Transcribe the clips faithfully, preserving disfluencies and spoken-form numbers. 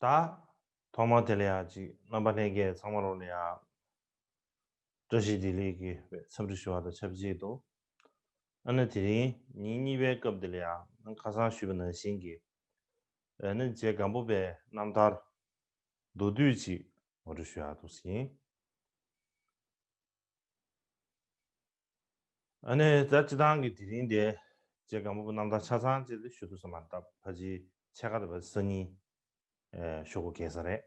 ད་ཐོག་མར་དེ་ལ་ཡང་ཅིག་རྣམ་པ་ལྷན་རྒྱས་ཚང་མ་ལོ་ལ་ཡང་བཀྲ་ཤིས་བདེ་ལེགས་ཀྱི་འཚམས་འདྲི་ཞུ་བ་དང་ཆབས་ཅིག་ཏུ། ཨ་ནི་དེ་རིང་ཉིན་གཉིས་པའི་སྐབས་དེ་ལ་ཡང་ཁ་སང་ཞུས་པ་ནང་བཞིན་གྱི་ཨ་ནི་རྗེ་སྒམ་པོ་པའི་རྣམ་ཐར་མདོར་བསྡུས་ཅིག་ངོ་སྤྲོད་ཞུ་ཡག་འདུག་ཟིན། ཨ་ནི་ད་སྤྱི་བཏང་གི་དེ་རིང་དེ་རྗེ་སྒམ་པོ་པའི་རྣམ་ཐར་ཆ་ཚང་ཅིག་ཞུ་ཐུབ་ས་མ་རེད། ད་ཕལ་ཆེར་ཕྱེད་ཀ་དང་ཕལ་ཆེར་སང་ཉིན་ཨེ་ཞུ་དགོས་གལ་ས་རེད།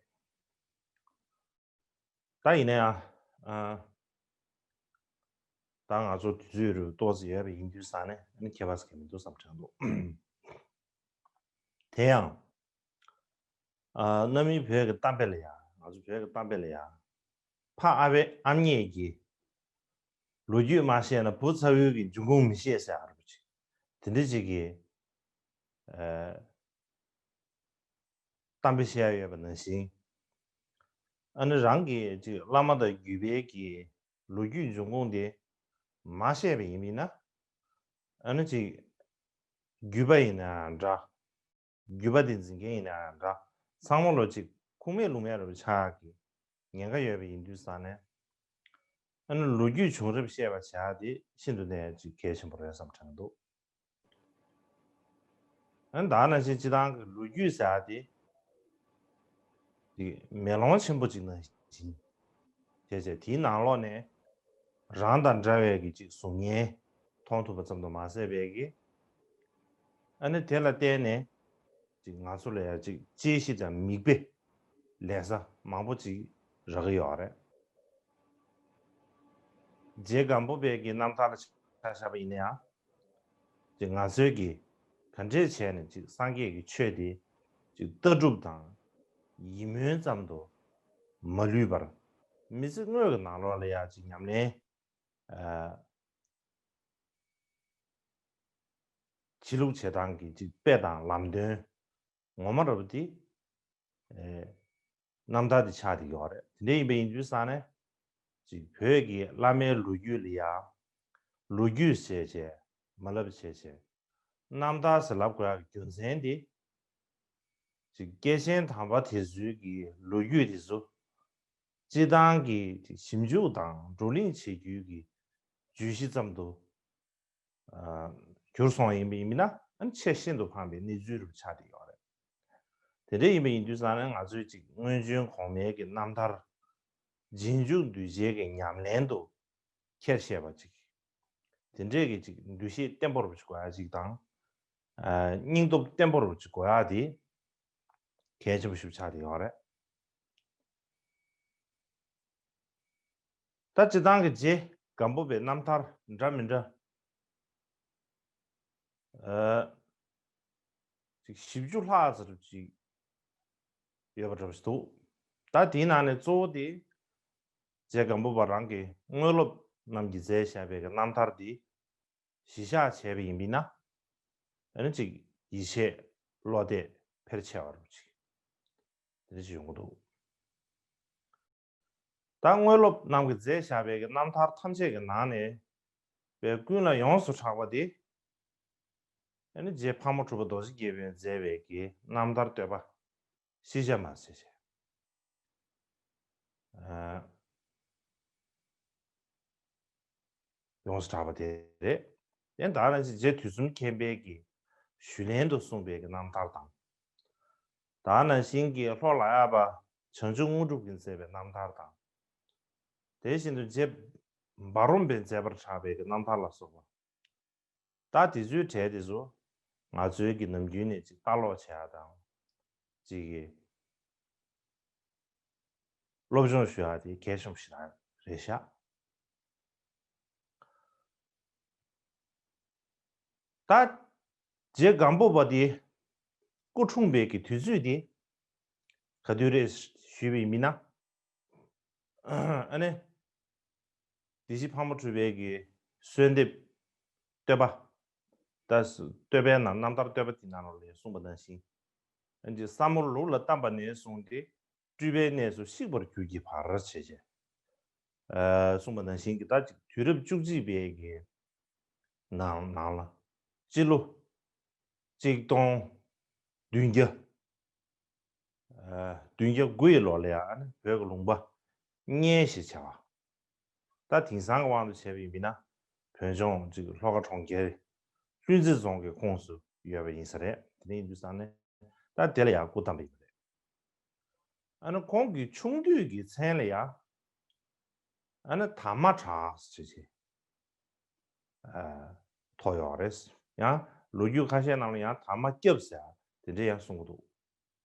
ད་ཡིན་ན་ཡང་ཨ་ད་ང་ཚོ་དུས་ཚོད་རུ་ཏོག་ཙམ་ཡོད་པ་ཡིན་དུས་ཙང་ནས་ཨ་ནི་ཁྱད་པར་ཟེར་གྱི་མི་འདུག་བསམ་དྲན་འདུག་དེ་ཡང་ཨ་གནའ་མིའི་བོད་ཀྱི་གཏམ་དཔེ་ལ་ཡང་ང་ཚོ་བོད་ཀྱི་གཏམ་དཔེ་ལ་ཡང་ཕ་ཨ་བས་ཨམ་ཉེས་ཀྱི་ལོ་རྒྱུས་མ་བཤད་ན་བུ་ཚ་བོའི་གི་འབྱུང་ཁུངས་མི་ཤེས་ཟེར་ཨ་རུ་ཅིག་དེ་འདྲ་ཅིག་གི་ཨ་གཏམ་དཔེ་བཤད་ཡ་ཡོད་པ་ནང་བཞིན། ཨ་ནི་རང་གི་ཅིག་བླ་མ་དང་བརྒྱུད་པའི་གི་ལོ་རྒྱུས་འབྱུང་ཁུངས་དེ་མ་བཤད་པ་ཡིན་པ་ཡིན་ན། ཨ་ནི་ཅིག་བརྒྱུད་པ་ཡིན་ན་འདྲ། བརྒྱུད་པ་དེ་འཛིན་མཁན་ཡིན་ན་འདྲ། ཚང་མ་ལོ་ཅིག་ཁུངས་མེད་ལུང་མེད་རེད་པ་ཆགས་ཀྱི་ཉེན་ཁ་ཡོད་པ་ཡིན་དུས་ཙང་ནས། ཨ་ནི་ལོ་རྒྱུས་བྱུང་རབས་བཤད་པ་བྱ་དེ་ཤིན་ཏུ་ནས་ཅིག་གལ་ཆེན་པོ་རེད་བསམ་དྲན་འདུག་ཨ་ནི་ད་ནང་བཞིན་སྤྱི་བཏང་གི་ལོ་རྒྱུས་ཟེར་ཡ་དེ་དེ་མེ་ལོང་ཆེན་པོ་ཅིག་ནང་བཞིན་བྱས་བྱས་དེའི་ནང་ལོགས་ནས་རང་དང་འདྲ་བའི་གི་ཅིག་གཟུགས་བརྙན་མཐོང་ཐུབ་པ་ཙམ་དུ་མ་ཟད་པའི་གི་ཨ་ནི་དེ་ལ་བརྟེན་ནས་ཅིག་ང་ཚོ་ལ་ཡང་ཅིག་དཔྱད་གཞི་དང་མིག་དཔེ་ལེན་ས་མང་པོ་ཅིག་རག་གི་ཡོད་རེད། རྗེ་སྒམ་པོ་པའི་གི་རྣམ་ཐར་ལ་ཆ་བཞག་པ་ཡིན་ན་ཡང་། ཅིག་ང་ཚོའི་གི་ག་འདྲས་བྱས་ནས་ཅིག་སངས་རྒྱས་ཀྱི་ཆོས་དེ་ཅིག་ལྟ་གྲུབ་དང་ཡིད་སྨོན་ཙམ་དུ་མ་ལུས་པར་མི་ཚེ་དངོས་ཀྱི་ནང་ལོགས་ལ་ཡང་ཅིག་ཉམས་ལེན་ཨ་བྱེད་ལུགས་བྱེད་སྟངས་ཀྱི་ཅིག་དཔེ་དང་ལམ་སྟོན་ངོ་མ་རབ་དེ་ཨེ་རྣམ་ཐར་དེ་ཆགས་བསྡད་ཡོད་རེད། དེ་འདྲ་ཡིན་པ་ཡིན་དུས་ཙང་ནས་ཅིག་བོད་ཀྱི་བླ་མའི་ལོ་རྒྱུས་ལ་ཡང་ལོ་རྒྱུས་ཟེར་བྱས་མ་ལབ་བྱས་བྱས་རྣམ་ཐར་ཟེར་ལབ་དགོས་ཡག་རྒྱུ་མཚན་དེ་ཅིག་སྐྱེས་ཆེན་དམ་པ་དེ་ཚོའི་གི་ལོ་རྒྱུས་དེ་ཚོ་སྤྱི་བཏང་གི་ཅིག་ཞིབ་འཇུག་དང་བགྲོ་གླེང་བྱེད་རྒྱུའི་གི་བརྗོད་གཞི་ཙམ་དུ་གྱུར་སོང་ཡིན་པ་ཡིན་ན་ཨ་ནི་ཆེས་ཤིན་ཏུ་ཕངས་པའི་གནས་ཚུལ་རུ་ཆགས་བསྡད་ཡོད་རེད། དེ་འདྲ་ཡིན་པ་ཡིན་དུས་ཙང་ནས་ང་ཚོས་ཅིག་སྔོན་བྱོན་གོང་མའི་གི་རྣམ་ཐར་རྗེས་འཇུག་གདུལ་བྱའི་གི་ཉམས་ལེན་དུ་འཁྱེར་ཤེས་པ་ཅིག་དེ་འདྲའི་གི་ཅིག་འདུ་ཤེས་བརྟན་པོ་རུ་ཅིག་དགོས་ཡ་ཅིག་དང་། ཨ་སྙིང་སྟོབས་བརྟན་པོ་རུ་ཅིག་དགོས་ཡ་དེ་གལ་ཆེན་པོ་ཞིག་ཆགས་བསྡད་ཡོད་རེད། ད་སྤྱི་བཏང་གི་རྗེ་སྒམ་པོ་པའི་རྣམ་ཐར་འདྲ་མི་འདྲ་ཨ་ཅིག་བཞི་བཅུ་ལྷག་ཙམ་ཅིག་ཡོད་པ་འདྲ་པོ་ཞིག་འདུག་ད་དེའི་ནང་ནས་གཙོ་བོ་དེ་རྗེ་སྒམ་པོ་པ་རང་གི་དངོས་སློབ་རྣམས་ཀྱིས་མཛད་བཞག་པའི་གི་རྣམ་ཐར་འདི་གཞི་བཞག་བྱས་པ་ཡིན་པས་ན། ཨ་ནི་ཅིག་ཡིད་ཆེས་བློ་གཏད་ཕལ་ཆེ་བ་རུ་ཅིག་དེ་འདྲ་ཅིག་ཡོང་གི་འདུག་ད་དངོས་སློབ་རྣམས་ཀྱིས་མཛད་བཞག་པའི་གི་རྣམ་ཐར་ཐམས་ཅད་ཀྱི་ནང་ནས་པའི་ཀུན་ལ་ཡོངས་སུ་གྲགས་པ་དེ། ཨ་ནི་རྗེ་ཕག་མོ་གྲུ་པ་རྡོ་རྗེ་རྒྱལ་པོས་མཛད་པའི་གི་རྣམ་ཐར་བསྟོད་པ་ཤེས་བྱ་མ་ཟེར་བྱས། ཨ། ཡོངས་སུ་གྲགས་པ་དེ་རེད། དེ་ད་ནང་བཞིན་རྗེ་དུས་གསུམ་མཁྱེན་པའི་གི་ཞུས་ལན་དུ་གསུངས་པའི་གི་རྣམ་ཐར་དང་། ད་ནང་བཞིན་གྱི་ལྷོ་ལ་ཡག་པ་བྱང་ཆུབ་དངོས་གྲུབ་ཀྱིས་མཛད་པའི་རྣམ་ཐར་དང་། དེ་བཞིན་དུ་རྗེ་འབའ་རོམ་པས་མཛད་པར་གྲགས་པའི་གི་རྣམ་ཐར་ལ་སོགས་པ། ད་དེ་ཚོའི་གྲས་དེ་ཚོ་ང་ཚོའི་གི་ནམ་རྒྱུན་ནས་ཅིག་ལྟ་ཀློག་བྱེད་ཡག་དང་། ཅིག་གི་སློབ་སྦྱོང་ཞུ་ཡག་དེ་གལ་ཆེན་པོ་ཞིག་རེད་ཤག་ད་རྗེ་སྒམ་པོ་པ་དེ་སྐུ་འཁྲུངས་པའི་གི་དུས་ཚོད་དེ་ག་དུས་རེད་ཞུས་པ་ཡིན་ན། ཨ་ནི། སྡེ་བཞི་ཕག་མོ་གྲུ་པའི་གི་གསོལ་འདེབས་བསྟོད་པ། ད་བསྟོད་པའི་ནང་རྣམ་ཐར་བསྟོད་པ་དེ་ནང་ལོགས་ལ་གསུངས་པ་ནང་བཞིན། ཨ་ནི་ས་མོར་ལུག་ལ་བལྟམས་པ་ནས་བཟུང་སྟེ་སྤྲུལ་པའི་གནས་སུ་གཤེགས་པར་གྱུར་གྱི་བར་བྱས་བྱས། ཨ་གསུངས་པ་ནང་བཞིན་གྱི་ད་ཅིག་དུས་རབས་བཅུ་གཅིག་པའི་གི་ནང་ནང་ལ་སྤྱི་ལོ་གཅིག་སྟོང་བདུན་བརྒྱ། ཨ་ བདུན་བརྒྱ་དགུ་ཡི་ལོ་ལ་ཡང་ཨ་ནི་བོད་ཀྱི་ལུང་པ་གཉེར་ཞེས་བྱ་བ། ད་དེང་སང་གི་དབང་དུ་བྱས་པ་ཡིན་པས་ན་བོད་ལྗོངས་ཀྱི་ལྷོ་ཁ་གྲོང་ཁྱེར་ལྷུན་རྩེ་རྫོང་གི་ཁོངས་སུ་ཡོད་པ་ཡིན་ས་རེད། དེ་ནས་ཡིན་དུས་ཙང་ནས་ད་དེ་ལ་ཡང་སྐུ་བལྟམས་པ་ཡིན་པ་རེད། ཨ་ནི་ཁོང་གི་ཆུང་དུས་ཀྱི་མཚན་ལ་ཡང་ཨ་ནི་དར་མ་གྲགས་ཟེར་བྱས། ཐོག་ཡོད་རེད། ཡང་ལོ་རྒྱུས་ཁ་ཤས་ནང་ལ་ཡང་དར་མ་སྐྱབས་ཟེར་དེ་འདྲས་ཡང་གསུང་གི་འདུག་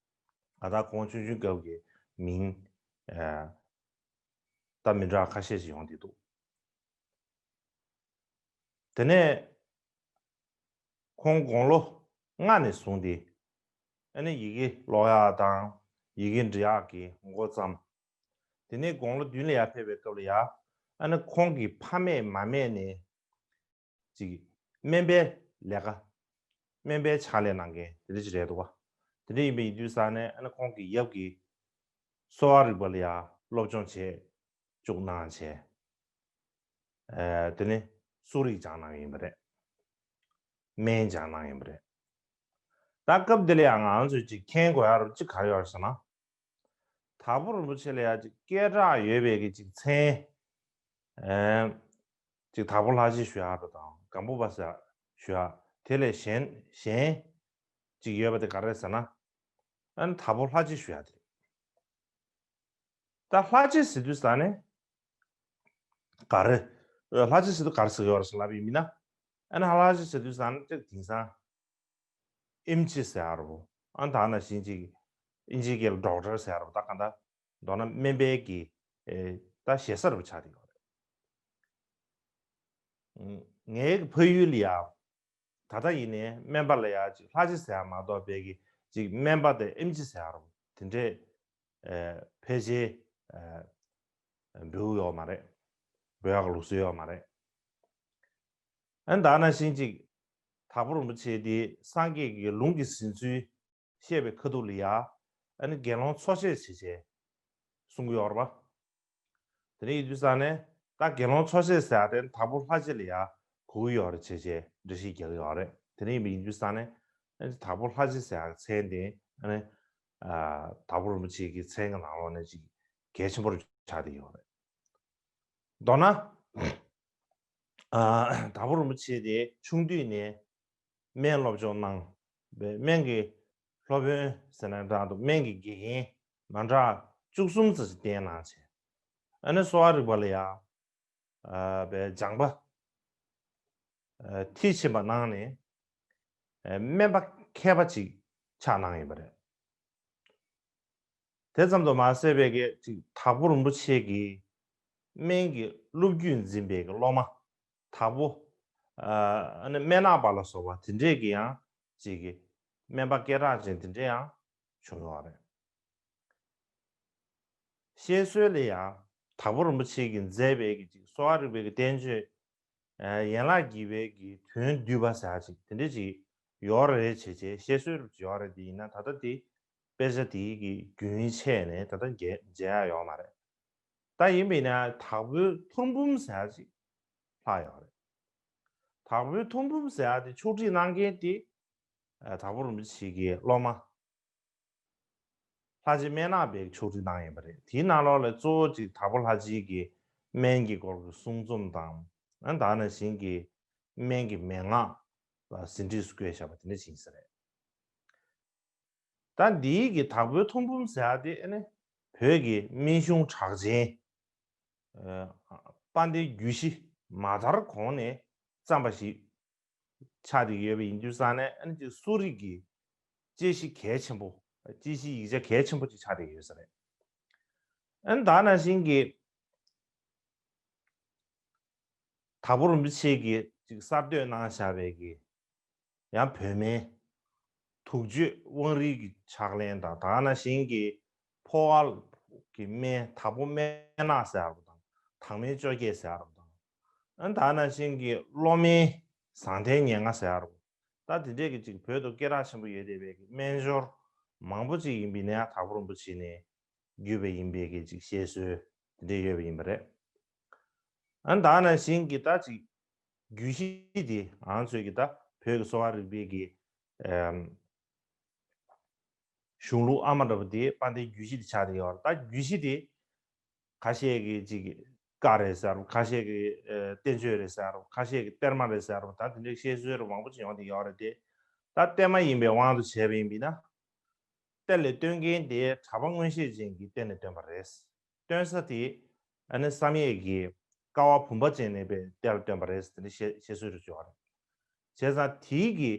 ད་ལྟ་ཁོང་ཆུང་ཆུང་སྐབས་ཀྱི་མིང་ད་མི་འདྲ་ཁ་ཤས་ཤིག་ཡོང་བསྡད་འདུག་དེ་ནས་ཁོང་དགུང་ལོ་ལྔ་ནས་བཟུང་སྟེ་ཨ་ནི་ཡི་གེ་ཀློག་ཡག་དང་ཡི་གེ་འབྲི་ཡག་གི་འགོ་བརྩམས། དེ་ནས་དགུང་ལོ་བདུན་ལ་ཡར་ཕེབས་པའི་སྐབས་ལ་ཡ་ཨ་ནི་ཁོང་གི་ཕ་མེས་མ་མེས་ནས་ཅིག་སྨན་པའི་ལས་ཀ་སྨན་པའི་ཕྱག་ལས་གནང་མཁན་དེ་འདྲ་ཅིག་རེད་འདུག་བ། དེ་འདྲ་ཡིན་པའི་ཡིན་དུས་ཙང་ནས་ཨ་ནི་ཁོང་གི་ཡབ་ཀྱིས་གསོ་བ་རིག་པ་ལ་ཡ་སློབ་སྦྱོང་བྱེད་བཅུག་གནང་བྱས། དེ་ནས་གསོ་རིག་སྦྱངས་གནང་ཡིན་པ་རེད། སྨན་སྦྱངས་གནང་ཡིན་པ་རེད། ད་སྐབས་འདི་ལ་ཡང་ང་ཚོས་ཅིག་མཁྱེན་དགོས་ཡ་རུ་ཅིག་ག་རེ་ཡོད་རེད་ཟེར་ན། དྭགས་པོ་རིན་པོ་ཆེ་ལ་ཡ་ཅིག་སྐད་གྲགས་ཡོད་པའི་གི་ཅིག་མཚན། ཨེམ། ཅིག་དྭགས་པོ་ལྷ་རྗེ་ཞུ་ཡག་རུ་དང་སྒམ་པོ་པ་ཟེར་ཞུ་ཡག་དེ་ལས་གཞན་གཞན་ཅིག་ཡོད་པ་དེ་ག་རེ་རེད་ཟེར་ན། ཨ་ནི་དྭགས་པོ་ལྷ་རྗེ་ཞུ་ཡག་དེ་རེད། ད་ལྷ་རྗེ་ཟེར་དུས་ས་ནས་ག་རེ། ལྷ་རྗེ་ཟེར་དུས་ག་རེ་ཟེར་གི་ཡོད་རེད་ཟེར་ལབ་ཡིན་མིན་ན། ཨ་ནི་ལྷ་རྗེ་ཟེར་དུས་ས་ནས་ཅིག་དེང་སང་ཨེམ་ཆི་ཟེར་ཡག་རུ། ཨ་ནི་ད་ནང་བཞིན་ཅིག་ཨིན་ཇིའི་སྐད་ལ་ཌོག་ཊར་ཟེར་ཡག་རུ། ད་ག་འདྲ་མདོར་ན་སྨན་པའི་གི་ཨེ་ད་ཞེ་ས་རུ་ཆགས་བསྡད་ཡོད་རེད། ངའི་ཕ་ཡུལ་ལ་ཡ་ད་ལྟ་ཡིན་ནའི་སྨན་པ་ལ་ཡ་ཅིག་ལྷ་རྗེ་ཟེར་ཡག་མ་གཏོགས་པའི་གི་ཅིག་སྨན་པ་དེ་ཨེམ་ཆི་ཟེར་ཡག་རུ་དེ་འདྲས་ཨེ་ཕལ་ཆེར་ཨེ་འབོད་ཡོད་མ་རེད། འབོད་ཡག་གི་ལུགས་སྲོལ་ཡོད་མ་རེད། ཨ་ནི་ད་ནང་བཞིན་ཅིག་དྭགས་པོ་རིན་པོ་ཆེ་དེ་སངས་རྒྱས་ཀྱི་ལུང་གི་ཟིན་ཚུལ་བཤད་པའི་ཁ་ཐུག་ལ་ཡ་ཨ་ནི་དགེ་སློང་འཚོ་བྱེད་བྱེད་བྱེད་གསུང་གི་ཡོད་རེད་པ། དེ་ནས་ཡིན་དུས་ཙང་ནས་ད་དགེ་སློང་འཚོ་བྱེད་ཟེར་ཡག་དེ་དྭགས་པོ་ལྷ་རྗེ་ལ་ཡ་གོ་གི་ཡོད་རེད་བྱས་བྱས་འགྲེལ་བཤད་རྒྱག་གི་ཡོད་རེད། དེ་ནས་ཡིན་པ་ཡིན་དུས་ཙང་ནས་ཨ་ནི་དྭགས་པོ་ལྷ་རྗེ་ཟེར་ཡག་མཚན་དེ་ཨ་ནི་ཨ་དྭགས་པོ་རིན་པོ་ཆེ་གི་མཚན་གྱི་ནང་ལོགས་ནས་ཅིག་གལ་ཆེན་པོ་རུ་ཆགས་བསྡད་ཡོད་རེད། མདོར་ན། ཨ་དྭགས་པོ་རིན་པོ་ཆེ་དེ་ཆུང་དུས་ནས་སྨན་སློབ་སྦྱོང་གནང་བའི་སྨན་གྱི་སློབ་དཔོན་ཟེར་ན་འདྲ་འདུག་སྨན་གྱི་དགེ་རྒན་མ་འདྲ་བཅུ་གསུམ་ཙམ་ཞིག་བསྟེན་གནང་བྱས། ཨ་ནི་གསོ་བ་རིག་པ་ལ་ཡ་ཨ་བའི་སྦྱངས་པ་ཨ་མཐིལ་ཕྱིན་པ་གནང་ནས་ཨ་སྨན་པ་མཁས་པ་ཅིག་ཆགས་གནང་ཡོད་པ་རེད། དེ་ཙམ་དུ་མ་ཟད་པའི་གི་ཅིག་དྭགས་པོ་རིན་པོ་ཆེ་གི་སྨན་གྱི་སློབ་བརྒྱུད་འཛིན་པའི་གི་སློབ་མ་དྭགས་པོ་ཨ་ནི་སྨན་ནག་པ་ལ་སོགས་པ་དེ་འདྲས་ཀྱི་ཡང་ཅིག་གི་སྨན་པ་སྐད་གྲགས་ཅན་དེ་འདྲས་ཡང་བྱུང་ཡོད་རེད། བཤད་སྲོལ་ལ་ཡང་དྭགས་པོ་རིན་པོ་ཆེ་གིས་མཛད་པའི་གི་ཅིག་གསོ་བ་རིག་པའི་གི་བསྟན་བཅོས་ཡན་ལག་བརྒྱད་པའི་གི་དོན་བསྡུས་པ་ཟེར་ཡག་ཅིག་དེ་འདྲ་ཅིག་ཡོད་རེད་བྱས་བྱས་བཤད་སྲོལ་ཡོད་རེད། དེ་ཡིན་ན་ད་ལྟ་དེ་དཔེ་ཆ་དེའི་གི་རྒྱུན་ཆད་ནས་ད་ལྟ་མཇལ་མཇལ་ཡག་ཡོད་མ་རེད། ད་ཡིན་པས་ན་དྭགས་པོའི་ཐོར་འབུམ་ཟེར་ཡག་ཅིག་ལྷག་ཡོད་རེད། དྭགས་པོའི་ཐོར་འབུམ་ཟེར་ཡག་དེ་ཕྱོགས་སྒྲིག་གནང་མཁན་དེ་དྭགས་པོ་རིན་པོ་ཆེ་གི་སློབ་མ། ལྷ་རྗེ་སྨན་ནག་པས་ཕྱོགས་སྒྲིག་གནང་ཡོད་པ་རེད། དེའི་ནང་ལོགས་ལ་གཙོ་བོ་ཅིག་དྭགས་པོ་ལྷ་རྗེ་གི་སྨན་གྱི་སྐོར་གྱི་གསུང་རྩོམ་དང་། ཨ་ད་ནང་བཞིན་གྱི་སྨན་གྱི་མན་ངག་ལ་ཟིན་བྲིས་སུ་བཀོད་བཞག་པ་དེ་འདྲ་ཅིག་ཡིན་ས་རེད། ད་འདིའི་གི་དྭགས་པོའི་ཐོར་འབུམ་ཟེར་ཡག་དེ་ཨ་ནི་བོད་ཀྱི་སྨན་གཞུང་གྲགས་ཅན་དཔལ་ལྡན་རྒྱུད་བཞི་མ་དར་གོང་ནས་བརྩམས་པ་ཞིག་ཆགས་བསྡད་ཡོད་པ་ཡིན་དུས་ཙང་ནས་ཨ་ནི་ཅིག་གསོ་རིག་གི་དཔྱད་གཞི་གལ་ཆེན་པོ། དཔྱད་གཞིའི་ཡིག་ཆ་གལ་ཆེན་པོ་ཅིག་ཆགས་བསྡད་ཡོད་ས་རེད། ཨ་ནི་ད་ནང་བཞིན་གྱི་དྭགས་པོ་རིན་པོ་ཆེ་གིས་ཅིག་གསར་གཏོད་གནང་བཞག་པའི་གི་ཡང་བོད་སྨན་དུག་གཅོད་དབང་རིལ་གྱི་ཕྱག་ལེན་དང་། ད་ནང་བཞིན་གྱི་ཕོ་བ་གི་སྨན་དྭགས་པོ་སྨན་ནག་ཟེར་ཡག་རུ་དང་། དྭགས་སྨན་བཅོ་བརྒྱད་ཟེར་ཡག་རུ་དང་། ཨ་ནི་ད་ནང་བཞིན་གྱི་གློ་སྨན་ཟང་ཐལ་ཉེར་ལྔ་ཟེར་ཡག་རུ། ད་དེ་འདྲས་ཀྱི་ཅིག་བོད་དུ་སྐད་གྲགས་ཆེན་པོ་ཡོད་བསྡད་པའི་གི་སྨན་སྦྱོར་མང་པོ་ཅིག་ཡིན་པའི་ནང་དྭགས་པོ་རིན་པོ་ཆེ་ནས་བརྒྱུད་པ་ཡིན་པའི་གི་ཅིག་བཤད་སྲོལ་དེ་འདྲས་ཡོད་པ་ཡིན་པ་རེད། ཨ་ནི་ད་ནང་བཞིན་གྱི་ད་ཅིག་རྒྱུད་བཞི་དེ་ང་ཚོས་ཀྱི་ད་བོད་ཀྱི་གསོ་བ་རིག་པའི་གི་ཨམ་ གཞུང་ལུགས་ཨ་མ་འདྲ་པོ་དེ་དཔལ་ལྡན་རྒྱུད་བཞི་དེ་ཆགས་བསྡད་ཡོད་རེད། ད་རྒྱུད་བཞི་དེ་ཁ་ཤས་ཀྱིས་ཅིག་བཀའ་རེད་ཟེར་རོ། ཁ་ཤས་ཀྱིས་ཨ་བསྟན་བཅོས་རེད་ཟེར་རོ། ཁ་ཤས་ཀྱིས་གཏེར་མ་རེད་ཟེར་རོ། ད་དེ་འདྲའི་བཤད་སྲོལ་རུ་མང་པོ་ཅིག་ཡོང་བསྡད་ཡོད་རེད་དེ། ད་གཏེར་མ་ཡིན་པའི་དབང་དུ་བྱས་པ་ཡིན་པས་ན། གཏེར་ལས་བཏོན་མཁན་དེ་གྲྭ་པ་མངོན་ཤེས་ཅན་གྱིས་གཏེར་ནས་བཏོན་པ་རེད། བཏོན་ས་དེ་ཨ་ནི་བསམ་ཡས་ཀྱི་ཀ་བ་བུམ་པ་ཅན་ནས་པའི་གཏེར་བཏོན་པ་རེད་ཟེར་ནས་བཤད་བཤད་སྲོལ་རུ་བྱུང་བ་རེད། བྱས་ཙང་དེའི་གི་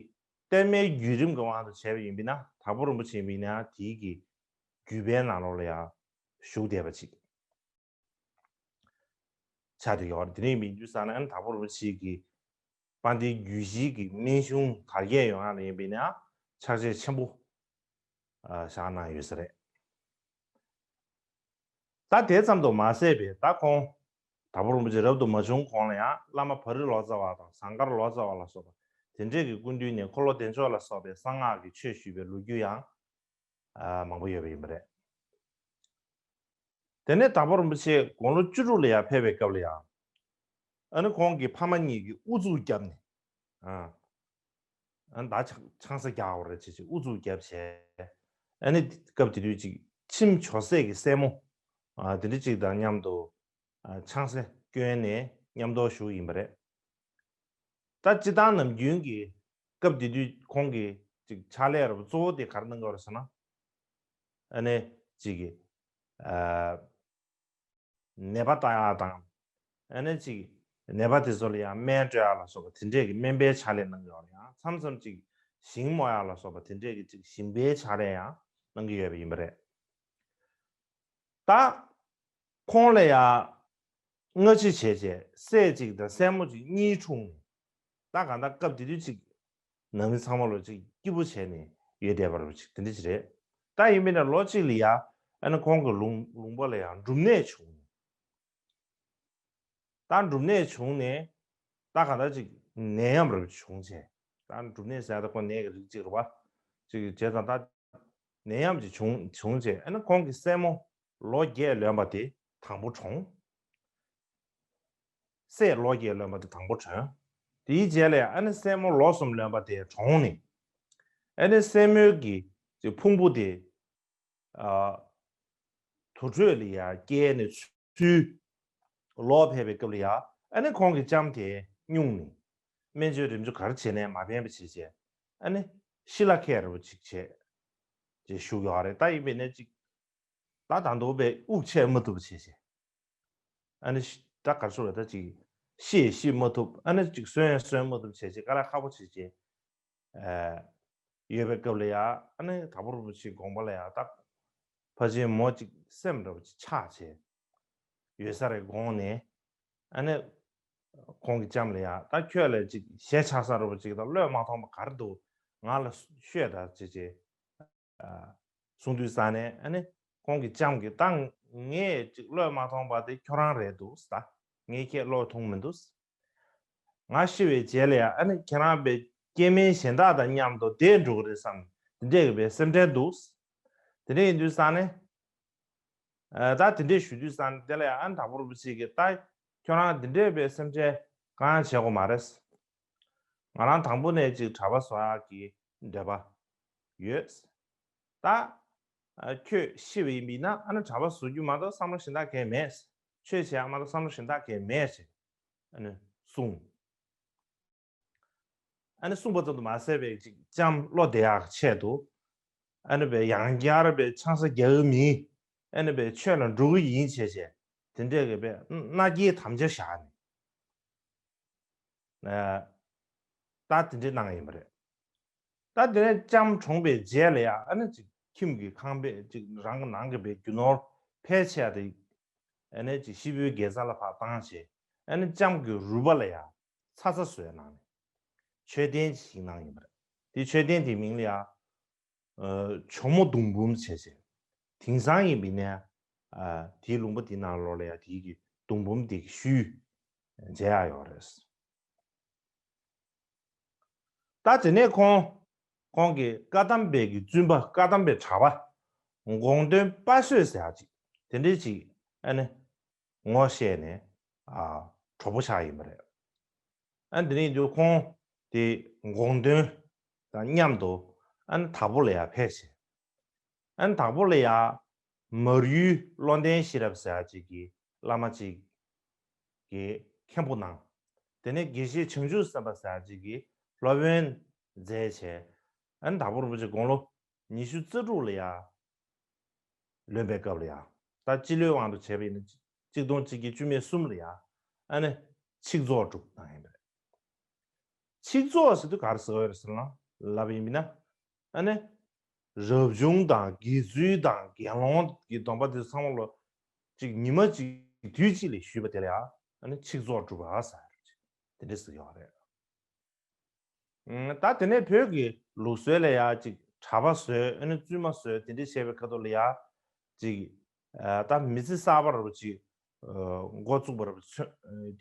གཏེར་མའི་བརྒྱུད་རིམ་གྱི་དབང་དུ་བྱས་པ་ཡིན་པས་ན། དྭགས་པོ་རིན་པོ་ཆེ་ཡིན་པས་ན་དེའི་གི་བརྒྱུད་པའི་ནང་ལོགས་ལ་ཡང་བཞུགས་བསྡད་པ་ཅིག་ཆགས་བསྡད་ཡོད་རེད། དེ་འདྲ་ཡིན་པའི་དུས་ཙམ་ན་ཨ་ནི་དྭགས་པོ་རིན་པོ་ཆེ་གི་དཔལ་ལྡན་རྒྱུད་བཞིའི་གི་སྨན་གཞུང་དར་རྒྱས་ཡོང་ཡ་ལ་ཡིན་པས་ན་ཕྱག་རྗེས་ཆེན་པོ་ཨ་བཞག་གནང་ཡོད་ས་རེད། ད་དེ་ཙམ་དུ་མ་ཟད་པའི་ད་ཁོང་དྭགས་པོ་རིན་པོ་ཆེ་རབ་ཏུ་མ་བྱུང་གོང་ལ་ཡང་བླ་མ་བ་རི་ལོ་ཙཱ་བ་དང་ཟངས་དཀར་ལོ་ཙཱ་བ་ལ་སོགས་པ་དེ་འདྲས་ཀྱི་སྐུ་མདུན་ནས་འཁོར་ལོ་བདེ་མཆོག་ལ་སོགས་པའི་གསང་སྔགས་ཀྱི་ཆོས་ཞུས་པའི་ལོ་རྒྱུས་ཡང་ཨ་མང་པོ་ཡོད་པ་ཡིན་པ་རེད། དེ་ནས་དྭགས་པོ་རིན་པོ་ཆེ་དགུང་ལོ་བཅུ་དྲུག་ལ་ཡར་ཕེབས་པའི་སྐབས་ལ་ཡང་། ཨ་ནི་ཁོང་གི་ཕ་མ་གཉིས་ཀྱིས་དབུ་གཙུག་བརྒྱབ་ནས། ཨ་ཨ་ནི་ད་ཆང་ཆང་ས་རྒྱག་དགོས་རེད་ཅེས་ཅིག་དབུ་གཙུག་བརྒྱབ་བྱས། ཨ་ནི་སྐབས་དེ་དུས་ཅིག་ཁྱིམ་ཇོ་སྲས་ཀྱི་སྲས་མོ་ཨ་དེ་འདྲ་ཅིག་དང་མཉམ་དུ་ཨ་ཆང་ས་བསྐྱོན་ནས་མཉམ་དུ་བཞུགས་ཡིན་པ་རེད། ད་སྤྱིར་བཏང་ནམ་རྒྱུན་གྱི་སྐབས་དེ་དུས་ཁོང་གི་ཅིག་ཕྱག་ལས་རབ་གཙོ་བོ་དེ་ག་རེ་གནང་གི་ཡོད་རེད་ཟེར་ན། ཨ་ནི་ཅིག་གི་ཨ་ནད་པ་ལྟ་ཡག་དང་། ཨ་ནི་ཅིག་ནད་པ་དེ་ཚོ་ལ་ཡང་སྨན་སྤྲོད་ཡག་ལ་སོགས་པ་དེ་འདྲས་ཀྱི་སྨན་པའི་ཕྱག་ལས་གནང་གི་ཡོད་རེད། ཡང་མཚམས་མཚམས་ཅིག་ཞིང་རྨོ་ཡག་ལ་སོགས་པ་དེ་འདྲས་ཀྱི་ཅིག་ཞིང་པའི་ཕྱག་ལས་ཡང་གནང་གི་ཡོད་པ་ཡིན་པ་རེད། ད་ཁོང་ལ་ཡང་སྔ་ཕྱི་བྱས་བྱས་སྲས་གཅིག་དང་སྲས་མོ་གཅིག་གཉིས་འཁྲུངས་ནས། ད་གང་ལྟར་སྐབས་དེ་དུས་ཅིག་ནང་མི་ཚང་མ་ལོ་ཅིག་སྐྱིད་པོ་བྱས་ནས་ཡོད་བསྡད་པ་རུ་ཅིག་དེ་འདྲ་ཅིག་རེད། ད་ཡིན་པས་ན་ལོ་གཅིག་ལ་ཡ་ཨ་ནི་ཁོང་གི་ལུང་ལུང་པ་ལ་ཡང་འབྲུམ་ནད་བྱུང་། ད་འབྲུམ་ནད་བྱུང་ནས་ད་གང་ལྟར་ཅིག་ནད་ཡམས་རུ་བྱུང་བྱས། ད་འབྲུམ་ནད་ཟེར་ཡ་ད་ཁོ་ནད་ཀྱི་རིགས་ཅིག་རེད་པ། ཅིག་བྱས་ཙང་ད་ནད་ཡམས་ཅིག་བྱུང་བྱུང་བྱས། ཨ་ནི་ཁོང་གི་སྲས་མོ་ལོ་བརྒྱད་ལོན་པ་དེ་དང་པོ་གྲོངས། སྲས་ལོ་བརྒྱད་ལོན་པ་དེ་དང་པོ་གྲོངས། དེའི་རྗེས་ལ་ཨ་ནི་སྲས་མོ་ལོ་གསུམ་ལོན་པ་དེ་གྲོངས་ནས། ཨ་ནི་སྲས་མོའི་གི་ཕུང་པོ་དེ་ཨ་དུར་ཁྲོད་ལ་ཡ་བསྐྱལ་ནས་ཚུར་ལོག་ཕེབས་པའི་སྐབས་ལ་ཡ་ཨ་ནི་ཁོང་གི་ལྕམ་དེ་སྨྱུང་ནས་སྨན་བཅོས་རིམ་བཅོ་ག་རེ་བྱས་ནས་མ་ཕན་པ་བྱས་བྱས། ཨ་ནི་ཤི་ལ་ཁད་རུ་ཅིག་བྱས་ཅེས་ཞུ་ཡོད་རེད། ད་ཡིན་པས་ན་ཅིག་ད་ད་དུང་པའི་དབུགས་ཆད་མ་ཐུབ་པ་བྱས་བྱས། ཨ་ནི་ཤི་ད་ག་རེ་ཞུ་ལ་ད་ཅིག་ཤི་ཡང་ཤི་མ་ཐུབ། ཨ་ནི་ཅིག་གསོན་ཡང་གསོན་མ་ཐུབ་བྱས་བྱས་དཀའ་ལས་ཁག་པོ་བྱས་བྱས། ཨ་ཡོད་པའི་སྐབས་ལ་ཡ་ཨ་ནི་དྭགས་པོ་རིན་པོ་ཆེའི་དགོངས་པ་ལ་ཡ་ད་ཕལ་ཆེར་མོ་ཅིག་སེམས་འདྲ་པོ་ཅིག་ཆགས་བྱས་ཡོད་ས་རེད་དགོངས་ནས། ཨ་ནི་ཁོང་གི་ལྕམ་ལ་ཡ་ད་ཁྱོད་ལ་ཅིག་ཞལ་ཆགས་ས་འདྲ་པོ་ཅིག་དང་བློས་མ་ཐོངས་པ་ག་རེ་འདུག་ང་ལ་ཤོད་ད་ཅེས་བྱས། གསུངས་དུས་ཙང་ནས་ཨ་ནི་ཁོང་གི་ལྕམ་གྱིས་ད་ངས་ཅིག་བློས་མ་ཐོངས་པ་དེ་ཁྱོད་རང་རེད་འདུག་ད་ངས་ཁྱེད་བློས་ཐོངས་མི་འདུག་ང་ཤི་བའི་རྗེས་ལ་ཡང་ཨ་ནི་ཁྱེད་རང་པའི་སྐྱེ་དམན་གཞན་དག་དང་མཉམ་དུ་བསྡད་འགྲོ་གི་རེད་བསམ་དེ་འདྲས་ཀྱི་པའི་སེམས་ཁྲལ་འདུག་དེ་འདྲས་ཡིན་དུས་ཙང་ནས་ད་དེ་འདྲས་ཞུ་དུས་ཙང་ནས་དེ་ལ་ཡང་ཨ་ནི་དྭགས་པོ་རིན་པོ་ཆེ་གིས་ད་ཁྱོད་རང་དེ་འདྲས་པའི་སེམས་ཁྲལ་གང་ཡང་བྱེད་དགོས་མ་རེད། ང་རང་དང་པོ་ནས་ཅིག་གྲྭ་པ་བཟོ་ཡག་གི་འདོད་པ་ཡོད། ད་ཨ་ཁྱོད་ཤི་བ་ཡིན་པས་ན་ཨ་ནི་གྲྭ་པ་བཟོ་རྒྱུ་མ་གཏོགས་བསམ་བློ་གཞན་དག་གང་ཡང་མེད། ཆོས་བྱེད་ཡག་མ་གཏོགས་བསམ་བློ་གཞན་དག་གང་ཡང་མེད་ཅེས་ཨ་ནི་གསུངས། ཨ་ནི་གསུངས་པ་ཙམ་དུ་མ་ཟད་པའི་ཅིག་ལྕམ་བློ་བདེ་ཡག་གི་ཆེད་དུ་ཨ་ནི་པའི་ཡང་བསྐྱར་པའི་ཆང་ས་རྒྱག་གི་མིན། ཨ་ནི་པའི་ཆོས་ལ་འགྲོ་གི་ཡིན་བྱས་བྱས་དེ་འདྲས་ཀྱི་པའི་མནའ་སྐྱེལ་དམ་བཅའ་བཞག་ནས། ད་དེ་འདྲས་གནང་ཡིན་པ་རེད། ད་དེ་ནས་ལྕམ་གྲོངས་པའི་རྗེས་ལ་ཡང་ཨ་ནི་ཅིག་ཁྱིམ་གྱི་ཁང་པའི་ཅིག་རང་གི་ནང་གི་པའི་རྒྱུ་ནོར་ཕལ་ཆེ་བ་དེ་ཨ་ནི་ཅིག་ཤི་བོའི་དགེ་རྩ་ལ་ཕར་བཏང་བྱས། ཨ་ནི་ལྕམ་གྱི་རུས་པ་ལ་ཡང་ཚ་ཚ་བཟོས་གནང་ནས་མཆོད་རྟེན་ཅིག་གནང་ཡིན་པ་རེད། དེ་མཆོད་རྟེན་དེའི་མིང་ལ་ཡང་ཇོ་མོ་གདུང་འབུམ་བྱས་བྱས། དེང་སང་ཡིན་པས་ན་དེའི་ལུང་པ་དེའི་ནང་ལོགས་ལ་ཡང་དེའི་གི་གདུང་འབུམ་དེ་གི་ཤུལ་མཇལ་ཡག་ཡོད་རེད། ད་དེ་ནས་ཁོང་ཁོང་གི་བཀའ་གདམས་པའི་གི་བཙུན་པ་བཀའ་གདམས་པའི་གྲྭ་པ་དགོངས་དོན་དཔའ་བཟོད་ཟེར་ཡག་ཅིག་དེ་འདྲས་ཅིག་ཨ་ནི་ངོ་ཤེས་ནས་ཨ་གྲོགས་པོ་ཆགས་ཡིན་པ་རེད། ཨ་ནི་དེ་ནས་དུས་ཁོང་དེ་དགོངས་དོན་དང་མཉམ་དུ་ཨ་ནི་དྭགས་པོ་ལ་ཡང་ཕེབས་བྱས། ཨ་ནི་དྭགས་པོ་ལ་ཡ་མར་ཡུལ་བློ་ལྡན་ཤེས་རབ་ཟེར་ཡ་ཅིག་གི་བླ་མ་ཅིག་གིས་མཁན་པོ་གནང་། དེ་ནས་དགེ་བཤེས་བྱང་ཆུབ་སེམས་དཔའ་ཟེར་ཡ་ཅིག་གིས་སློབ་དཔོན་མཛད་བྱས། ཨ་ནི་དྭགས་པོ་རིན་པོ་ཆེ་དགུང་ལོ་ཉི་ཤུ་རྩ་དྲུག་ལ་ཡ་ལོན་པའི་སྐབས་ལ་ཡ། ད་སྤྱི་ལོའི་དབང་དུ་བྱས་པ་ཡིན་ན་གཅིག་སྟོང་གཅིག་བརྒྱ་བཅུ་མེད་གསུམ་ལ་ཡ། ཨ་ནི་ཆིག་རྫོགས་གྲུབ་གནང་ཡིན་པ་རེད། ཆིག་རྫོགས་ཟེར་དུས་ག་རེ་ཟེར་བ་རེད་ཟེར་ན་ལབ་ཡིན་མིན་ན། ཨ་ནི་རབ་བྱུང་དང་དགེ་ཚུལ་དང་དགེ་སློང་གི་སྡོམ་པ་དེ་ཚང་མ་ལོ་གཅིག་ཉི་མ་གཅིག་དུས་གཅིག་ལ་ཞུས་པ་དེ་ལ་ཡ། ཨ་ནི་ཆིག་རྫོགས་གྲུབ་པ་ཟེར་དེ་འདྲ་ཟེར་ཡོད་རེད། ད་དེ་ནས་བོད་ཀྱི་ལུགས་སྲོལ་ལ་ཡ་ཅིག་གྲྭ་པ་བཟོས། ཨ་ནི་བཙུན་མ་བཟོས། དེ་འདྲ་བྱས་པའི་ཁ་ཐུག་ལ་ཡ་ཅིག་ད་མི་ཚེ་གསར་པ་རུ་ཅིག་འགོ་བཙུགས་པ་རུ་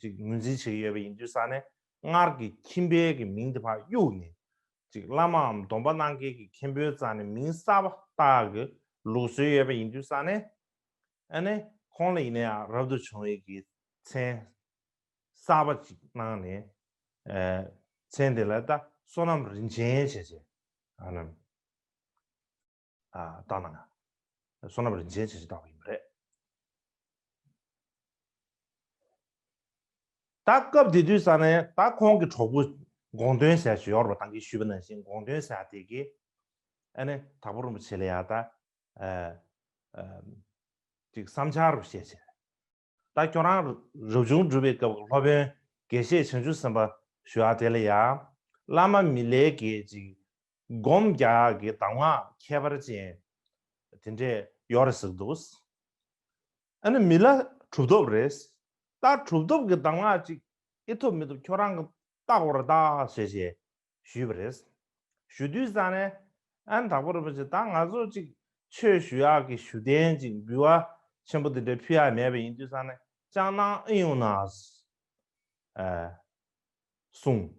ཅིག་ངོས་འཛིན་བྱེད་ཀྱི་ཡོད་པ་ཡིན་དུས་ཙང་ནས། སྔར་གྱི་ཁྱིམ་པའི་གི་མིང་དེ་ཕར་གཡུགས་ནས། ཅིག་བླ་མའམ་སྡོམ་པ་གནང་མཁན་གྱི་མཁན་པོའི་རྩ་ནས་མིང་གསར་པ་བཏགས་ཀྱི་ལུགས་སྲོལ་ཡོད་པ་ཡིན་དུས་ཙང་ནས། ཨ་ནི་ཁོང་ལ་ཡིན་ན་ཡང་རབ་ཏུ་བྱུང་བའི་གི་མཚན་གསར་པ་ཅིག་གནང་ནས། ཨ་མཚན་དེ་ལ་ད་བསོད་ནམས་རིན་ཆེན་བྱས་བྱས། ཨ་ནི་ཨ་བཏགས་གནང་། བསོད་ནམས་རིན་ཆེན་བྱས་བྱས་བཏགས་པ་ཡིན་པ་རེད། ད་སྐབས་དེ་དུས་ཙ་ནས་ད་ཁོང་གི་གྲོགས་པོ་དགོངས་དོན་ཟེར་ཞིག་ཡོད་རེད་པ། ད་གིན་ཞུས་པ་ནང་བཞིན་དགོངས་དོན་ཟེར་དེ་གིས་ཨ་ནི་དྭགས་པོ་རིན་པོ་ཆེ་ལ་ཡ་ད་ཨ་ཨ་ཅིག་བསམ་འཆར་རུ་བཤད་བྱས། ད་ཁྱོད་རང་རབ་བྱུང་སྒྲུབ་པའི་སྐབས་སློབ་དཔོན་དགེ་བཤེས་བྱང་ཆུབ་སེམས་དཔའ་ཞུ་ཡ་དེ་ལ་ཡ། བླ་མ་མི་ལའི་གི་ཅིག་སྒོམ་རྒྱག་གི་གདམས་ངག་ཁྱད་པར་ཅན་དེ་འདྲས་ཡོད་རེད་ཟེར་འདུག་ཨ་ནི་མི་ལ་གྲུབ་ཐོབ་རེད། ད་གྲུབ་ཐོབ་ཀྱི་གདམས་ངག་ཅིག་ཨེ་ཐུབ་མི་ཐུབ་ཁྱོད་རང་གི་བལྟ་དགོས་རེད་ད་ཟེར་བྱས་ཞུས་པ་རེད། ཞུ་དུས་ཙང་ནས་ཨ་ནི་དྭགས་པོ་རིན་པོ་ཆེ། ད་ང་ཚོ་ཅིག་ཆོས་ཞུ་ཡག་གི་ཞུ་རྟེན་ཅིག་འབུལ་བ་ཆེན་པོ་འདི་འདྲ་ཕུལ་ཡག་མེད་པ་ཡིན་དུས་ཙང་ནས་ཅང་གནང་ཨེ་ཡོང་ན་ཨ་གསུངས།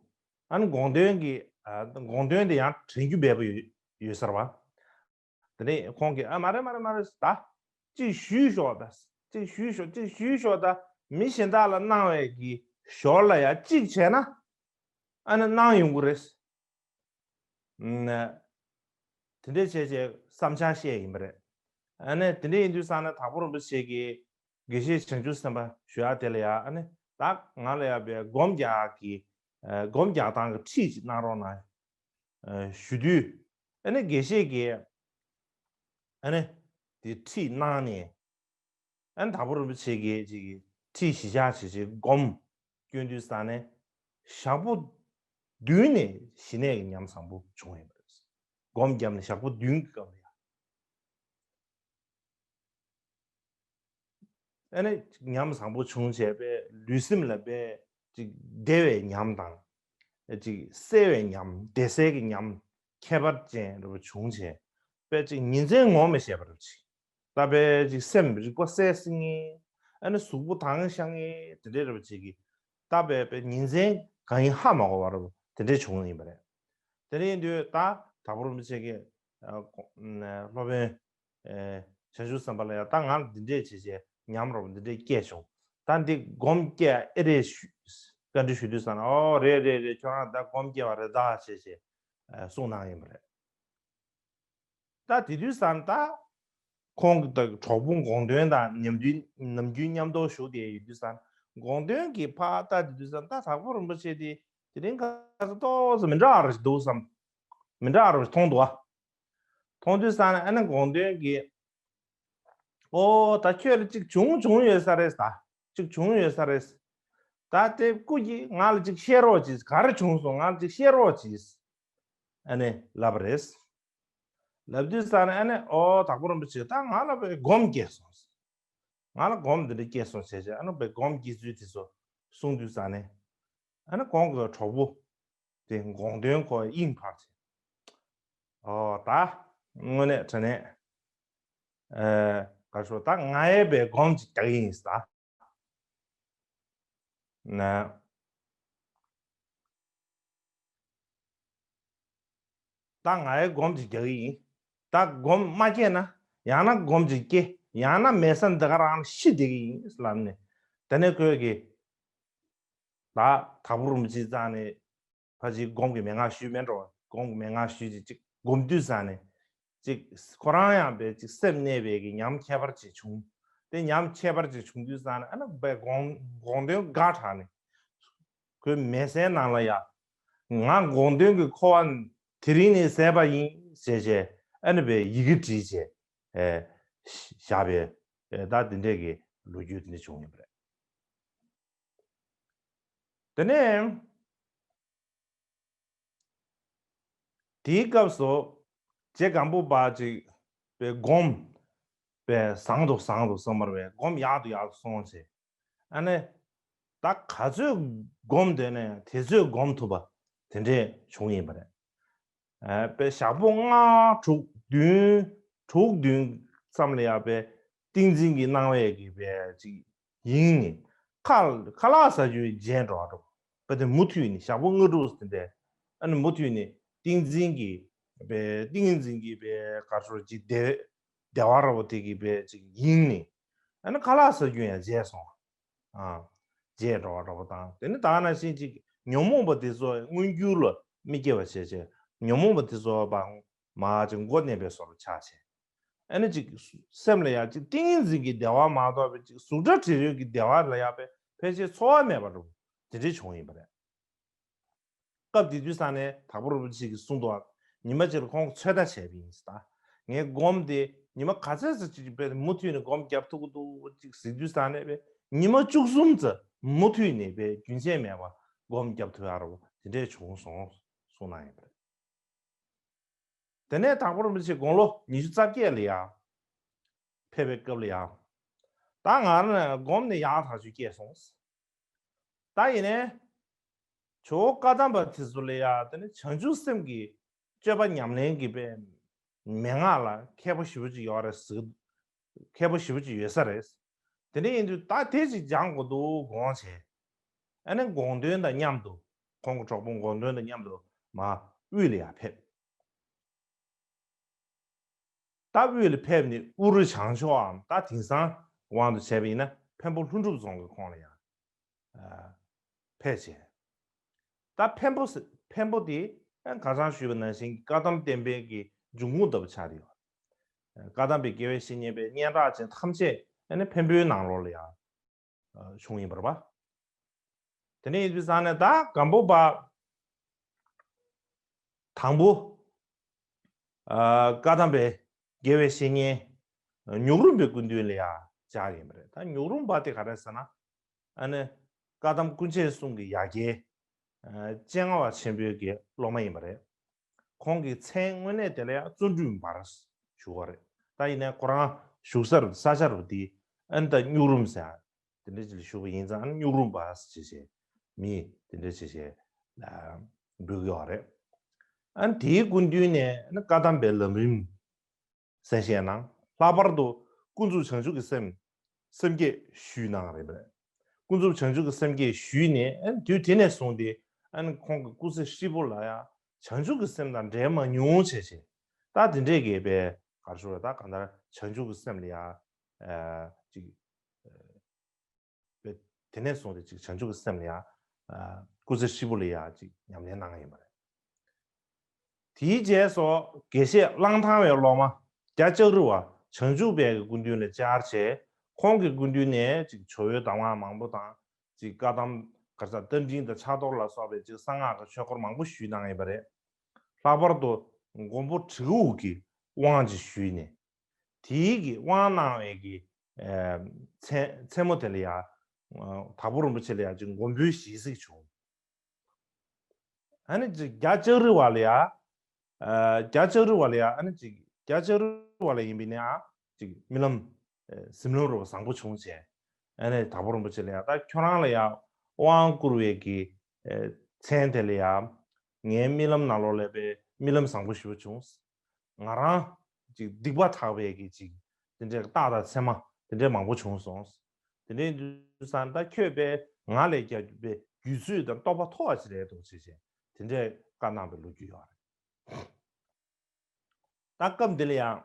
ཨ་ནི་དགོངས་དོན་གྱི་ཨ་དགོངས་དོན་དེ་ཡང་དྲན་རྒྱུ་འབེལ་པོ་ཡོད་ཡོད་ས་རེད་པ། དེ་ནས་ཁོང་གིས་ཨ་མ་རེད་མ་རེད་མ་རེད་ད། ཅིག་ཞུས་ཤོག་ད། ཅིག་ཞུས་ཤོག་ཅིག་ཞུས་ཤོག་ད། མི་གཞན་དག་ལ་གནང་བའི་གི་ཞོར་ལ་ཡ་གཅིག་བྱས་ན་ཨ་ནི་གནང་ཡོང་གི་རེད། ཨ་དེ་འདྲས་བྱས་བྱས་བསམ་འཆར་བཤད་ཡིན་པ་རེད། ཨ་ནི་དེ་འདྲས་ཡིན་དུས་ཙང་ནས་དྭགས་པོ་རིན་པོ་ཆེ་གིས་དགེ་བཤེས་བྱང་ཆུབ་སེམས་དཔའ་ཞུ་ཡ་དེ་ལ་ཡ། ཨ་ནི་ད་ང་ལ་ཡ་པའི་སྒོམ་རྒྱག་གི་ཨ་སྒོམ་རྒྱག་སྟངས་ཀྱི་ཁྲིད་ཅིག་གནང་རོགས་གནང་ཨ་ཞུ་དུས། ཨ་ནི་དགེ་བཤེས་ཀྱིས་ཨ་ནི་དེ་ཁྲིད་གནང་ནས། ཨ་ནི་དྭགས་པོ་རིན་པོ་ཆེ་གིས་ཅིག་ཁྲིད་གཞི་བཞག་བྱས་བྱས་སྒོམ་སྐྱོན་དུས་ཙང་ནས་ཞག་པོ་བདུན་ནས་ཞི་གནས་ཀྱི་ཉམས་བཟང་པོ་བྱུང་ཡོད་པ་རེད། སྒོམ་བརྒྱབ་ནས་ཞག་པོ་བདུན་གྱི་སྐབས་ལ་ཡ། ཨ་ནི་ཉམས་བཟང་པོ་བྱུང་བྱས་པས་ལུས་སེམས་ལ་པས་ཅིག་བདེ་བའི་ཉམས་དང་། ཅིག་གསལ་བའི་ཉམས། བདེ་གསལ་གྱི་ཉམས་ཁྱད་པར་ཅན་རེ་བ་བྱུང་བྱས་པས་ཅིག་ཉིན་མཚན་ངོ་མི་ཤེས་པ་རེད་ཅིག་ད་པས་ཅིག་སེམས་རིག་པ་གསལ་སིང་ངེ། ཨ་ནི་གཟུགས་པོ་དྭངས་ཤིང་ངེ་དེ་འདྲའི་རེ་བ་ཅིག་གིས་ད་པས་པས་ཉིན་མཚན་གང་ཡིན་ཧ་མ་གོ་བ་རེ་བ་དེ་འདྲའི་བྱུང་ཡིན་པ་རེད། དེ་འདྲ་ཡིན་དུས་ད་དྭགས་པོ་རིན་པོ་ཆེ་གིས་ཨ་སློབ་དཔོན་ཨེ་བྱང་ཆུབ་སེམས་དཔའ་ལ་ཡང་ད་ང་ལ་འདི་འདྲས་བྱས་བྱས་ཉམས་རོགས་འདི་འདྲས་སྐྱེས་བྱུང་། ད་འདི་སྒོམ་སྐྱེ་ཨེ་རེད་ཞུ་བཀའ་འདྲི་ཞུ་དུས་ཙང་ནས། ཨོ་རེད་རེད་རེད། ཁྱོད་རང་ད་སྒོམ་སྐྱེ་བ་རེད་ད་བྱས་བྱས་ཨ་གསུངས་གནང་ཡིན་པ་རེད། ད་དེ་དུས་ཙང་ད་ཁོང་གི་ད་གྲོགས་པོ་དགོངས་དོན་དང་ནམ་རྒྱུན་ནམ་རྒྱུན་མཉམ་དུ་བཞུགས་བསྡད་ཡོད་དུས་ཙང་དགོངས་དོན་གྱི་ཕར་ལྟ་དེ་དུས་ཙང་ད་དྭགས་པོ་རིན་པོ་ཆེ་དེ་དེ་རིང་ཁ་སང་ཏོག་ཙམ་མི་འདྲ་བ་རེ་ཞིག་འདུག་བསམ། མི་འདྲ་བ་རེ་ཞིག་མཐོང་འདུག་ཨ། མཐོང་དུས་ཙང་ནས་ཨ་ནི་དགོངས་དོན་གྱི། ཨོ་ད་ཁྱོད་ལ་ཅིག་བྱུང་བྱུང་ཡོད་ས་རེད་ད། ཅིག་བྱུང་ཡོད་ས་རེད། ད་དེ་སྐུ་གྱིས་ང་ལ་ཅིག་བཤད་རོགས་གྱིས། ག་རེ་བྱུང་སོང་ང་ལ་ཅིག་བཤད་རོགས་གྱིས། ཨ་ནི་ལབ་པ་རེད། ལབ་དུས་ཙང་ནས་ཨ་ནི་ཨོ་དྭགས་པོ་རིན་པོ་ཆེ་ད་ང་ལ་པའི་སྒོམ་སྐྱེས་སོང་། ང་ལ་སྒོམ་འདི་འདྲ་སྐྱེས་སོང་བྱས་བྱས་ཨ་ནི་པའི་སྒོམ་སྐྱེས་ཚུལ་དེ་ཚོ་གསུངས་དུས་ཙང་ནས་ཨ་ནི་ཁོང་གི་གྲོགས་པོ་དེ་དགོངས་དོན་ཁོ་དབྱིངས་འཕར་བྱས། ཨོ་ད་དངོས་གནས་དྲང་གནས་ཨ་ག་རེ་ཞུ་ད་ང་ཡས་པའི་སྒོམ་ཅིག་རྒྱག་གི་ཡིན་ཟེར་ད། ན། ད་ང་ཡས་སྒོམ་ཅིག་རྒྱག་གི་ཡིན། ད་སྒོམ་མ་སྐྱེས་ན་ཡང་ན་སྒོམ་ཅིག་སྐྱེ། ཡང་ན་མེད་ས་འདི་ག་རང་ཤི་བསྡད་ཀྱི་ཡིན་ལབ་ནས། དེ་ནས་ཁོས་ཀྱིས་ད་དྭགས་པོ་རིན་པོ་ཆེ་རྩ་ནས་ཕ་ཅིག་སྒོམ་གྱི་མན་ངག་ཞུས་མེད་འགྲོ། སྒོམ་གྱི་མན་ངག་ཞུས་ཅིག་ཅིག་སྒོམ་དུས་ཙང་ནས་ ཅིག་ཁོ་རང་ཡང་པའི་ཅིག་སེམས་གནས་པའི་གི་ཉམས་ཁྱད་པར་ཅིག་བྱུང་། དེ་ཉམས་ཁྱད་པར་ཅིག་བྱུང་དུས་ཙང་ནས་ཨ་ནི་པའི་དགོངས་དགོངས་དོན་དགའ་དྲགས་ནས། ཁོའི་མལ་སའི་ནང་ལ་ཡ། ང་དགོངས་དོན་གྱི་འཁོར་བ་དེ་རིང་ནས་ཟད་པ་ཡིན་ཞེས་བྱས་ཨ་ནི་པའི་ཡི་གེ་བྲིས་བྱས་ཨེ་བཞག་པའི་ཨེ་ད་དེ་འདྲས་ཀྱི་ལོ་རྒྱུས་དེ་འདྲ་བྱུང་ཡོད་པ་རེད། དེ་ནས་དེའི་སྐབས་སུ་རྗེ་སྒམ་པོ་པ་ཅིག་པའི་སྒོམ་པའི་བཟང་དུ་བཟང་དུ་སོང་བར་བའི་སྒོམ་ཡག་ཏུ་ཡག་ཏུ་སོང་ཚེ། ཨ་ནི། ད་ག་ཚོད་སྒོམ་འདོད་ན་ཡང་དེ་ཚོད་སྒོམ་ཐུབ་པ་དེ་འདྲས་བྱུང་ཡིན་པ་རེད། ཨ་དཔེ་ཞག་པོ་ལྔ་དྲུག་བདུན་དྲུག་བདུན་ཙམ་ལ་ཡང་དཔེ་ཏིང་འཛིན་གྱི་སྣང་བས་ཀྱི་དཔེ་ཅིག་ཡིན་ནི། ཁ་ཁ་ལག་ཟ་རྒྱུའི་རྗེས་འགྲོ་བ་འགྲོ། དཔེ་དེ་མུ་མཐུད་ནི་ཞག་པོ་ལྔ་དྲུག་ཟིན་ཏེ། ཨ་ནི་མུ་མཐུད་ནི་ཏིང་འཛིན་གྱི་དཔེ་ཏིང་འཛིན་གྱི་དཔེ་གར་སོར་ཅིག་བདེ་བདེ་བ་ར་བ་དེ་གི་དཔེ་ཅིག་ཡིན་ནི། ཨ་ནི་ཁ་ལག་ཟ་རྒྱུ་ཡང་བརྗེད་སོང་། ཨ། བརྗེད་འགྲོ་བ་འདྲ་པོ་དང་དེ་ནི་ད་ག་ནང་བཞིན་ཅིག་ཉོན་མོངས་པ་དེ་ཚོ་མངོན་གྱུར་ལ་མི་སྐྱེ་བ་བྱས་བྱས་ཉོན་མོངས་པ་དེ་ཚོ་བ་མ་ཅིག་མགོ་མནན་པའི་བཟོ་འདྲ་ཆགས་བྱས། ཨ་ནི་ཅིག་སེམས་ལ་ཡང་ཅིག་ཏིང་ངེ་འཛིན་གྱི་བདེ་བ་མ་གཏོགས་པའི་ཅིག་གཟུགས་སྒྲ་དྲི་རོ་གི་བདེ་བ་ལ་ཡང་ཕལ་ཆེར་ཚོར་བ་མེད་པ་འདྲ་པོ་དེ་འདྲས་བྱུང་ཡིན་པ་རེད། སྐབས་དེ་དུས་ས་ནས་དྭགས་པོ་རིན་པོ་ཆེ་གིས་གསུངས་འདུག་ཉི་མ་གཅིག་ལ་ཁོང་གིས་ཚོད་ལྟ་བྱས་པ་ཡིན་ཟེར། ད་ངས་སྒོམ་དེ་ཉི་མ་ག་ཚད་ཙམ་ཅིག་པའི་མུ་མཐུད་ནས་སྒོམ་རྒྱབ་ཐུབ་ཀྱི་འདུག་ཅིག་ཟེར་དུས་ས་ནས་པའི་ཉི་མ་བཅུ་གསུམ་ཙམ་མུ་མཐུད་ནས་པའི་རྒྱུན་ཆད་མེད་པར་སྒོམ་རྒྱབ་ཐུབ་ཡག་རོ་དེ་འདྲས་བྱུང་སོང་གསུངས་གནང་ཡོད་པ་རེད། དེ་ནས་དྭགས་པོ་རིན་པོ་ཆེ་དགུང་ལོ་ཉི་ཤུ་རྩ་བརྒྱད་ལ་ཡང་ཕེབས་པའི་སྐབས་ལ་ཡང་། ད་ང་རང་སྒོམ་ནས་ཡག་ཐག་ཆོད་སྐྱེས་སོང་། ད་ཡིན་ནའི། ཇོ་བོ་བཀའ་གདམས་པ་དེ་ཚོ་ལ་ཡང་དེ་ནི་བྱང་ཆུབ་སེམས་ཀྱི་སྤྱོད་པ་ཉམས་ལེན་གྱི་པའི་མན་ངག་ལ་མཁས་པོ་ཞེ་པོ་ཅིག་ཡོད་རེད་ཟེར། མཁས་པོ་ཞེ་པོ་ཅིག་ཡོད་ས་རེད། དེ་འདྲ་ཡིན་དུས་ད་དེ་ཅིག་སྦྱང་དགོས་འདུག་དགོངས་བྱས། ཨ་ནི་དགོངས་དོན་དང་མཉམ་དུ་ཁོང་གི་གྲོགས་པོ་དགོངས་དོན་དང་མཉམ་དུ་མར་དབུས་ལ་ཡར་ཕེབས། ད་དབུས་ལ་ཕེབས་ནས་དབུ་རུ་བྱང་ཕྱོགས་འམ་ད་དེང་སང་དབང་དུ་བྱས་པ་ཡིན་ན་འཕན་པོ་ལྷུན་གྲུབ་རྫོང་གི་ཁོངས་ལ་ཡང་ཕེབས་བྱས། ད་འཕན་པོ་འཕན་པོ་དེ་ཁ་སང་ཞུས་པ་ནང་བཞིན་བཀའ་གདམས་བསྟན་པའི་གི་འབྱུང་ཁུངས་ལྟ་བུ་ཆགས་ཡོད། བཀའ་གདམས་པའི་དགེ་བའི་བཤེས་གཉེན་པའི་སྙན་གྲགས་ཅན་ཐམས་ཅད་ཨ་ནི་འཕན་པོའི་ནང་ལོགས་ལ་ཡང་བྱུང་ཡིན་པ་རེད་པ། དེ་ནས་ཡིན་དུས་ཙང་ནས་ད་སྒམ་པོ་པ་དང་པོ་བཀའ་གདམས་པའི་དགེ་བའི་བཤེས་གཉེན་ཉུག་རུམ་པའི་སྐུ་མདུན་ལ་ཡང་བཅར་ཡིན་པ་རེད། ད་ཉུག་རུམ་པ་དེ་ག་རེ་ཟེར་ན་ཨ་ནི་བཀའ་གདམས་སྐུ་མཆེད་གསུམ་གྱི་ཡ་གྱལ་སྤྱན་སྔ་བ་ཆེན་པོའི་གི་སློབ་མ་ཡིན་པ་རེད། ཁོང་གི་མཚན་དངོས་གནས་དེ་ལ་ཡང་བརྩོན་འགྲུས་འབར་ཞུ་བ་རེད། ད་ཡིན་ནའི་ཁོ་རང་བཞུགས་ས་རུ་ས་ཆ་རུ་དེ་ཨ་ནི་ད་སྨྱུག་རུམ་ཟེར་དེ་འདྲ་ཅིག་ལ་བཞུགས་པ་ཡིན་ཙང་ཨ་ནི་སྨྱུག་རུམ་པ་ཟེར་བྱས་མི་དེ་འདྲ་བྱས་བྱས་འབོད་ཀྱི་ཡོད་རེད། ཨ་ནི་དེའི་སྐུ་མདུན་ནས་ཨ་ནི་བཀའ་གདམས་པའི་ལམ་རིམ་གསན་བཞེས་གནང་། ལྷག་པར་དུ་ཀུན་རྫོབ་བྱང་ཆུབ་ཀྱི་སེམས་སེམས་བསྐྱེད་ཞུས་གནང་རེད་པས། ཀུན་རྫོབ་བྱང་ཆུབ་ཀྱི་སེམས་བསྐྱེད་ཞུས་ནས་ཨ་ནི་དུས་དེ་ནས་བཟུང་སྟེ་ཨ་ནི་ཁོང་གི་སྐུ་ཚེ་ཧྲིལ་པོ་ལ་ཡང་བྱང་ཆུབ་ཀྱི་སེམས་དང་འབྲལ་མ་མྱོང་བྱས་བྱས་ད་དེ་འདྲས་ཀྱི་པའི་གར་ཤོར་བ་ད་གང་ལྟར་བྱང་ཆུབ་ཀྱི་སེམས་ལ་ཡང་ཅིག་དེ་ནས་བཟུང་སྟེ་ཅིག་བྱང་ཆུབ་ཀྱི་སེམས་ལ་ཡང་སྐུ་ཚེ་ཧྲིལ་པོ་ལ་ཡང་ཅིག་ཉམས་ལེན་གནང་ཡིན་པ་རེད། དེའི་རྗེས་སུ་དགེ་བཤེས་གླང་ཐང་བའི་སློབ་མ་རྒྱ་ལྕགས་རི་བ་བྱང་ཆུབ་དཔལ་གྱི་སྐུ་མདུན་ལ་བཅར་བྱས་ཁོང་གི་སྐུ་མདུན་ནས་ཅིག་ཇོ་བོའི་གདམས་ངག་མང་པོ་དང་ཅིག་བཀའ་གདམས་གར་ས་རྟ་མགྲིན་དང་ཕྱག་རྡོར་ལ་སོགས་པའི་ཅིག་གསང་སྔགས་ཀྱི་ཆོས་སྐོར་མང་པོ་ཞུས་གནང་ཡིན་པ་རེད། ལྷག་པར་དུ་མགོན་པོ་གྲི་གུག་གི་དབང་ཅིག་ཞུས་ནས། དེའི་གི་དབང་གནང་བའི་གི་མཚན་མཚན་མོ་དེ་ལ་ཡང་དྭགས་པོ་རིན་པོ་ཆེ་ལ་ཡང་ཅིག་མགོན་པོའི་ཞལ་གཟིགས་བྱུང་། ཨ་ནི་ཅིག་རྒྱ་ལྕགས་རི་བ་ལ་ཡང་རྒྱ་ལྕགས་རི་བ་ལ་ཡང་ཨ་ནི་ཅིག་རྒྱ་ལྕགས་རི་བ་ལ་ཡིན་པའི་ནི་ཨ་ཅིག་རྨི་ལམ་གཟིམ་ལམ་རོ་བཟང་པོ་བྱུང་བྱས། ཨ་ནི་དྭགས་པོ་རིན་པོ་ཆེ་ལ་ཡང་ད་ཁྱོད་རང་ལ་ཡང་དབང་བསྐུར་བའི་གི་མཚན་དེ་ལ་ཡང་ངའི་རྨི་ལམ་ནང་ལོགས་ལ་པའི་རྨི་ལམ་བཟང་པོ་ཞེ་པོ་བྱུང་། ང་རང་ཅིག་སྡིག་པ་དག་པའི་གི་ཅིག་དེ་འདྲའི་རྟགས་དང་མཚན་མ་དེ་འདྲའི་མང་པོ་བྱུང་སོང་། དེ་འདྲའི་དུས་ཙང་ད་ཁྱོད་པས་ང་ལས་རྒྱ་པའི་རྒྱུད་ཚོད་དང་རྟོགས་པ་མཐོ་བ་ཞིག་རེད་འདུག་ཅེས་བྱས་དེ་འདྲའི་བཀའ་གནང་བའི་ལོ་རྒྱུས་ཡོད་རེད། ད་སྐབས་འདི་ལ་ཡང་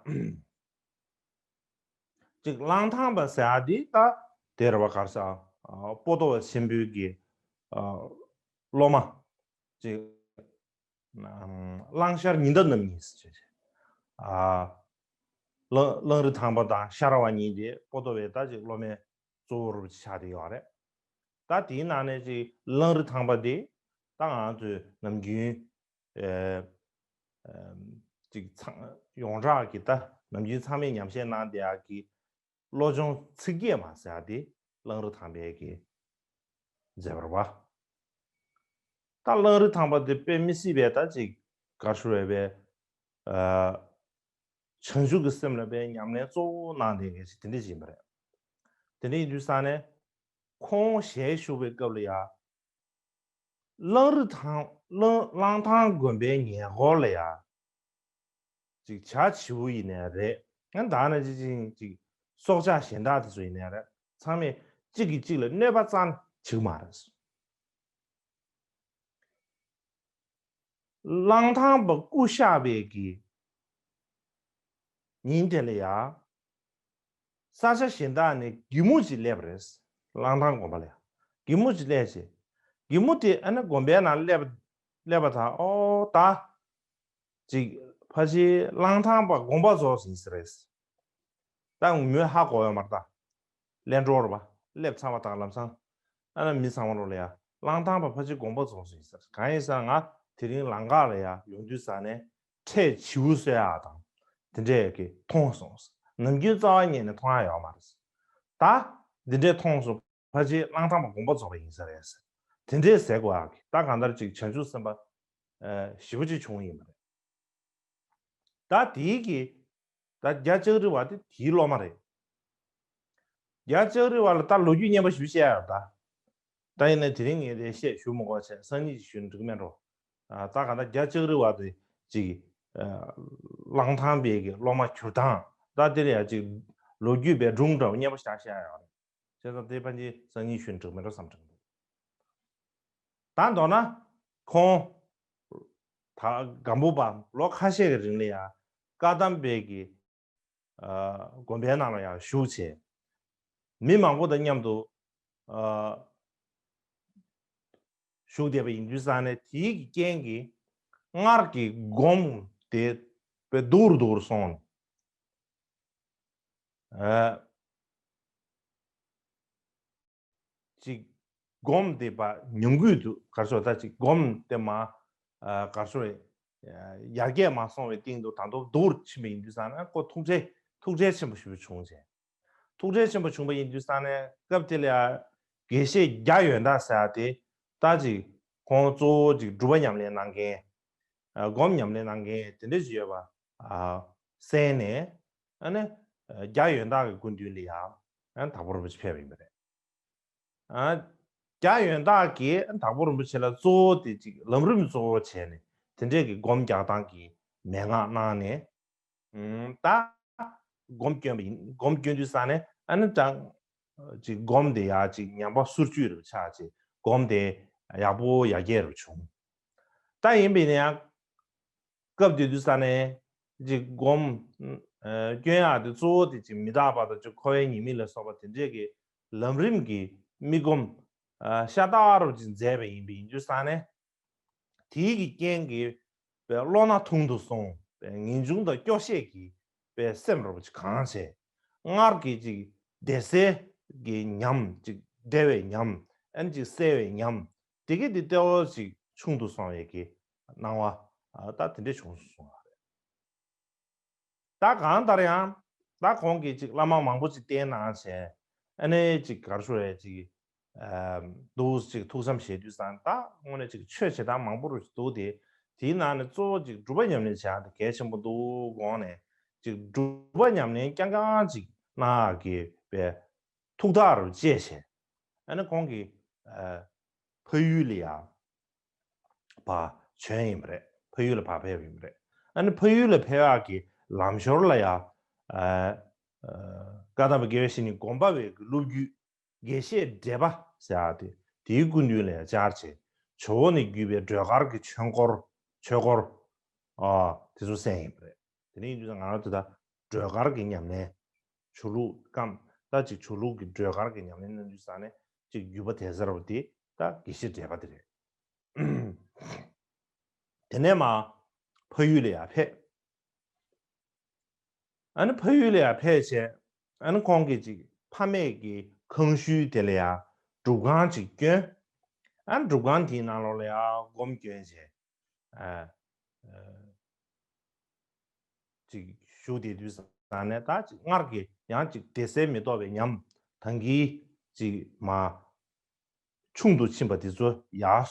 ཅིག་གླང་ཐང་པ་ཟེར་ཡ་འདི་ད་དེ་རེད་བ། གར་ས་པོ་ཏོ་བ་ཆེན་པོའི་གི་སློབ་མ་ཅིག་གླང་ཤར་ཉི་ཟླ་རྣམ་གཉིས་ཟེར་བྱས། ཨ་གླང་གླང་རི་ཐང་པ་དང་ཤ་ར་བ་གཉིས་དེ་པོ་ཏོ་བའི་ད་ཅིག་སློབ་མའི་གཙོ་བོ་རུ་ཆགས་བསྡད་ཡོད་རེད། ད་དེའི་ནང་ནས་ཅིག་གླང་རི་ཐང་པ་དེ་ད་ང་ཚོས་ནམ་རྒྱུན་ཨེ་ཨེ་ཅིག་ཚང་ཡོངས་གྲགས་ཀྱི་ད་ནམ་རྒྱུན་ཚང་མས་ཉམས་བཞེས་གནང་བསྡད་ཡག་གི་བློ་སྦྱོང་ཚིག་བརྒྱད་མ་ཟེར་ཡག་དེ་གླང་རི་ཐང་པའི་གི་མཛད་པ་རེད་པ། ད་གླང་རི་ཐང་པ་དེ་དཔེ་མི་སྲིད་པའི་ད་ཅིག་ག་རེ་ཞུ་དགོས་རེད་པས། ཨ་བྱང་ཆུབ་ཀྱི་སེམས་ལ་དཔེ་ཉམས་ལེན་གཙོ་བོ་གནང་བསྡད་མཁན་ཞིག་དེ་འདྲ་ཞིག་ཡིན་པ་རེད། དེ་འདྲ་ཡིན་དུས་ཙང་ནས་ཁོང་ཞལ་བཞུགས་པའི་སྐབས་ལ་ཡ། གླང་རི་ཐང་གླང་གླང་ཐང་དགོན་པའི་ཉེ་འཁོར་ལ་ཡ། ཅིག་བྱ་བྱིའུ་ཡིན་ནའི་རེད། ཡང་ད་ནི་ཅིག་ཅིག་ཅིག་སྲོག་ཆགས་གཞན་དག་དེ་ཚོ་ཡིན་ནའི་རེད། ཚང་མས་གཅིག་གིས་གཅིག་ལ་གནོད་པ་རྩ་ནས་བྱེད་ཀྱི་མ་རེད། གླང་ཐང་པ་སྐུ་གཤེགས་པའི་གི་ཉིན་དེ་ལ་ཡ། ས་ཆ་གཞན་དག་ནས་གད་མོ་ཅིག་སླེབས་པ་རེད། གླང་ཐང་དགོན་པ་ལ་ཡ། གད་མོ་ཅིག་སླེབས་བྱས། གད་མོ་དེ་ཨ་ནི་དགོན་པའི་ནང་སླེབས་སླེབས་པ་དང་ཨོ་ད། ཅིག་ཕལ་ཆེར་གླང་ཐང་པ་དགོངས་པ་རྫོགས་ཟིན་ཟེར་རེད། ད་མོས་ཧ་གོ་ཡོད་མ་རེད་ད། ལན་གྲོ་རེད་པ། སླེབས་ཚར་བ་དང་ལམ་སང་། ཨ་ན་མི་ཚང་མ་རོ་ལ་ཡ། གླང་ཐང་པ་ཕལ་ཆེར་དགོངས་པ་རྫོགས་ཟིན་ཟེར། གང་ཡིན་ཟེར་ན་ང་དེ་རིང་ལམ་ཁ་ལ་ཡ་ཡོང་དུས་ས་ནས་ཁྲལ་བྱིའུ་གསོད་ཡག་དང་། དེ་འདྲས་ཀྱི་མཐོང་སོང་། ནམ་རྒྱུན་རྩ་བ་ཉིད་ནས་མཐོང་ཡག་ཡོད་མ་རེད། ད་འདི་འདྲས་མཐོང་སོང་། ཕལ་ཆེར་གླང་ཐང་པ་དགོངས་པ་རྫོགས་པ་ཡིན་ས་རེད། དེ་འདྲས་ཟེར་དགོས་ཨ་གི། ད་གང་ལྟར་ཅིག་བྱང་ཆུབ་སེམས་དཔའ་ཞེ་པོ་ཅིག་བྱུང་ཡིན་པ་རེད། ད་དེའི་གི་ད་རྒྱ་ལྕགས་རི་བ་དེ་དེའི་སློབ་མ་རེད། རྒྱ་ལྕགས་རི་བ་ལ་ད་ལོ་རྒྱུས་སྙན་པོ་ཞིག་བཤད་ཡ་ད། ད་ཡིན་ན་དེ་རིང་ངས་དེ་བཤད་ཞུ་མི་དགོས་བྱས་སང་ཉིན་ཞིག་ཞུ་ན་འགྲིག་མེད་འགྲོ། ད་གང་ལྟར་རྒྱ་ལྕགས་རི་བ་དེ་ཅིག་གླང་ཐང་པའི་གི་སློབ་མ་གྱུར་སྟངས་ད་དེ་ལ་ཡ་ཅིག་ལོ་རྒྱུས་པའི་སྒྲུང་འདྲ་བོ་སྙན་པོ་ཞིག་བཤད་ཡ་ཡོད་རེད། བྱས་ཙང་དེ་ཕན་ཆད་སང་ཉིན་ཞུ་འགྲིག་མེད་འགྲོ་བསམ་དྲན་འདུག་ད་མདོར་ན་ཁོང་ད་སྒམ་པོ་པ་ལོ་ཁ་ཤས་ཀྱི་རིང་ལ་ཡ་བཀའ་གདམས་པའི་གི་དགོན་པའི་ནང་ལ་ཡང་བཞུགས་བྱས། མི་མང་པོ་དང་མཉམ་དུ་བཞུགས་བསྡད་པ་ཡིན་དུས་ཙང་ནས་དེའི་གི་རྐྱེན་གྱིས་སྔར་གྱི་སྒོམ་དེ་དཔེ་སྡུག་རུ་སྡུག་རུ་སོང་། ཅིག་སྒོམ་དེ་པ་ཉུང་གུད་དུ་གར་སོ་ད་ཅིག་སྒོམ་དེ་མ་གར་སོ་ཡར་རྒྱས་མ་སོང་བའི་སྟེང་དུ་ད་དུང་སྡུག་རུ་ཕྱིན་པ་ཡིན་དུས་ཙང་ན་ཁོ་ཐུགས་ཁྲལ་ཐུགས་ཁྲལ་ཆེན་པོ་ཞེ་པོ་བྱུང་བྱས། ཐུགས་ཁྲལ་ཆེན་པོ་བྱུང་བ་ཡིན་དུས་ཙང་ནས་སྐབས་དེ་ལ་ཡ་དགེ་བཤེས་རྒྱ་ཡོན་བདག་ཟེར་ཡ་དེ་ད་ཅིག་ཁོང་གཙོ་བོ་ཅིག་སྒྲུབ་པ་ཉམས་ལེན་གནང་མཁན། སྒོམ་ཉམས་ལེན་གནང་མཁན་དེ་འདྲ་ཞིག་ཡོད་པ་གསན་ནས་ཨ་ནི་རྒྱ་ཡོན་བདག་གི་སྐུ་མདུན་ལ་ཡ་དྭགས་པོ་རིན་པོ་ཆེ་ཕེབས་པ་ཡིན་པ་རེད། རྒྱ་ཡོན་བདག་གིས་དྭགས་པོ་རིན་པོ་ཆེ་ལ་གཙོ་བོ་དེ་ཅིག་ལམ་རིམ་གཙོ་བོ་བྱས་ནས་དེ་འདྲས་ཀྱི་སྒོམ་རྒྱག་སྟངས་ཀྱི་མན་ངག་གནང་ནས། ད་སྒོམ་སྐྱོན་པ་ཡིན། སྒོམ་སྐྱོན་དུས་ཙང་ནས་ཨ་ནི་ཀྱང་ཅིག་སྒོམ་དེ་ཡག་ཅིག་ཉམས་པ་སོར་ཆུད་རུ་ཆགས་ཅིག་སྒོམ་དེ་ཡག་པོ་ཡར་རྒྱས་རུ་བྱུང་། ད་ཡིན་པས་ན་ཡང་སྐབས་དེ་དུས་ཙང་ནས་ཅིག་སྒོམ་སྐྱོན་ཡག་དེ་གཙོ་བོ་དེ་ཅིག་མི་རྟག་པ་དང་ཅིག་འཁོར་བའི་ཉེས་དམིགས་ལ་སོགས་པ་དེ་འདྲས་ཀྱི་ལམ་རིམ་གྱི་དམིགས་སྒོམ་ཤ་སྟག་རུ་ཅིག་མཛད་པ་ཡིན་པས་ཡིན་དུས་ཙང་ནས། དེའི་གི་རྐྱེན་གྱིས་པའི་བློ་སྣ་ཐུང་དུ་སོང་པའི་ངེས་འབྱུང་དང་སྐྱོ་ཤས་ཀྱིས་པའི་སེམས་རོ་ཅིག་གང་བྱས། སྔར་གྱི་ཅིག་བདེ་གསལ་གྱི་ཉམས་ཅིག་བདེ་བའི་ཉམས་ཨན་ཅིག་གསལ་བའི་ཉམས་དེ་གི་དེ་ལྟེ་བ་ཅིག་ཆུང་དུ་སོང་བའི་གི་སྣང་བ་ད་དེ་འདྲ་བྱུང་སོང་བ་རེད། ད་གང་ལྟར་ཡང་ད་ཁོང་གིས་ཅིག་བླ་མ་མང་པོ་ཅིག་བསྟེན་གནང་བྱས་ཨ་ནི་ཅིག་གར་ཞུ་རེད་ཅིག་འདུག་ཅིག་ཐུགས་བསམ་བཞེས་དུས་ཙང་ད་དངོས་གནས་ཅིག་ཆོས་བྱེད་སྟངས་མང་པོ་རུ་འདུག་སྟེ་དེའི་ནང་ནས་གཙོ་བོ་ཅིག་སྒྲུབ་པ་ཉམས་ལེན་བྱེད་ཡག་དེ་གལ་ཆེན་པོ་འདུག་དགོངས་ནས་ཅིག་སྒྲུབ་པ་ཉམས་ལེན་རྐྱང་རྐྱང་ཅིག་གནང་ཡག་གི་པའི་ཐུགས་ཐག་རུ་བཅད་བྱས་ཨ་ནི་ཁོང་གིས་ཕ་ཡུལ་ལ་ཡ་ཕར་བྱོན་ཡིན་པ་རེད། ཕ་ཡུལ་ལ་ཕར་ཕེབས་ཡིན་པ་རེད། ཨ་ནི་ཕ་ཡུལ་ལ་ཕེབས་ཡག་གི་ལམ་ཞོར་ལ་ཡ་ཨ་ཨ་བཀའ་གདམས་པ་དགེ་བའི་བཤེས་གཉེན་སྒོམ་པ་བའི་གི་སློབ་བརྒྱུད་དགེ་བཤེས་བགྲེས་པ་ཟེར་ཡག་དེ་དེའི་སྐུ་མདུན་ལ་ཡ་བཅར་བྱས་ཇོ་བོ་ནས་བརྒྱུད་པའི་སྒྲོལ་དཀར་གྱི་ཆོས་འཁོར་ཆོས་འཁོར་ཨ་དེ་ཚོ་གསན་ཡིན་པ་རེད། དེ་ནས་ཡིན་དུས་ང་རང་ཚོ་ད་སྒྲོལ་དཀར་གྱི་ཉམས་ལེན་ཆོས་ལུགས་སྐམ་ད་ཅིག་ཆོས་ལུགས་ཀྱི་སྒྲོལ་དཀར་གྱི་ཉམས་ལེན་གནང་དུས་ཙང་ནས་ཅིག་བརྒྱུད་པ་དེ་ཟེར་བ་དེ་ད་དགེ་བཤེས་བགྲེས་པ་དེ་རེད། དེ་ནས་མ་ཕ་ཡུལ་ལ་ཡ་ཕེབས། ཨ་ནི་ཕ་ཡུལ་ལ་ཡར་ཕེབས་བྱས། ཨ་ནི་ཁོང་གིས་ཅིག་ཕ་མེས་ཀྱི་ཁང་ཤུལ་དེ་ལ་ཡར་སྒྲུབ་ཁང་ཅིག་བསྐྱོན། ཨ་ནི་སྒྲུབ་ཁང་དེའི་ནང་ལོགས་ལ་ཡར་སྒོམ་བསྐྱོན་བྱས། ཨ། ཨ། ཅིག་བཞུགས་བསྡད་དུས་ཙང་ནས་ད་ཅིག་སྔར་གྱི་ཡང་ཅིག་བདེ་གསལ་མི་རྟོག་པའི་ཉམས་དང་གི་ཅིག་མ་ཆུང་དུ་ཕྱིན་པ་དེ་ཚོ་ཡར།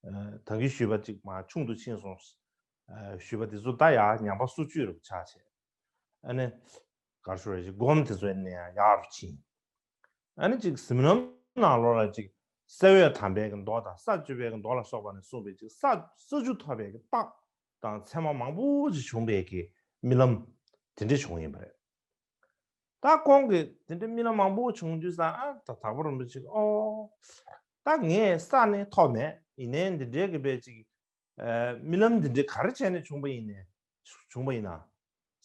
ཨ། དང་གི་ཞུས་པ་ཅིག་མ་ཆུང་དུ་ཕྱིན་སོང་། ཨ། ཞུས་པ་དེ་ཚོ་ད་ཡར་ཉམས་པ་སོར་ཆུད་རུ་ཆགས་བྱས། ཨ་ནི་གར་ཤོར་རེ་ཅིག་སྒོམ་དེ་ཚོ་ནས་ཡང་ཡག་རུ་ཕྱིན། ཨ་ནི་ཅིག་གཟིམ་ལམ་ནང་ལོགས་ལ་ཅིག་ས་འོད་དམ་པའི་གི་མདོ་དང་ས་བཅུ་པའི་གི་མདོ་ལ་སོགས་པ་ནས་གསུངས་པའི་ཅིག་ས་ས་བཅུ་ཐོབ་པའི་གི་རྟགས་དང་མཚན་མ་མང་པོ་ཅིག་བྱུང་པའི་གི་རྨི་ལམ་དེ་འདྲ་བྱུང་ཡིན་པ་རེད། ད་ཁོང་གིས་དེ་འདྲ་རྨི་ལམ་མང་པོ་བྱུང་དུས་ཙང་ཨ་ད་དག་པ་རིན་པོ་ཆེ་གིས་ཨོ། ད་ངས་ས་ནི་ཐོབ་མེད། ཡིན་ནའི་འདི་འདྲའི་གི་བས་ཅིག་རྨི་ལམ་འདི་འདྲའི་ག་རེ་བྱས་ནས་བྱུང་པ་ཡིན་ནས། བྱུང་པ་ཡིན་ན།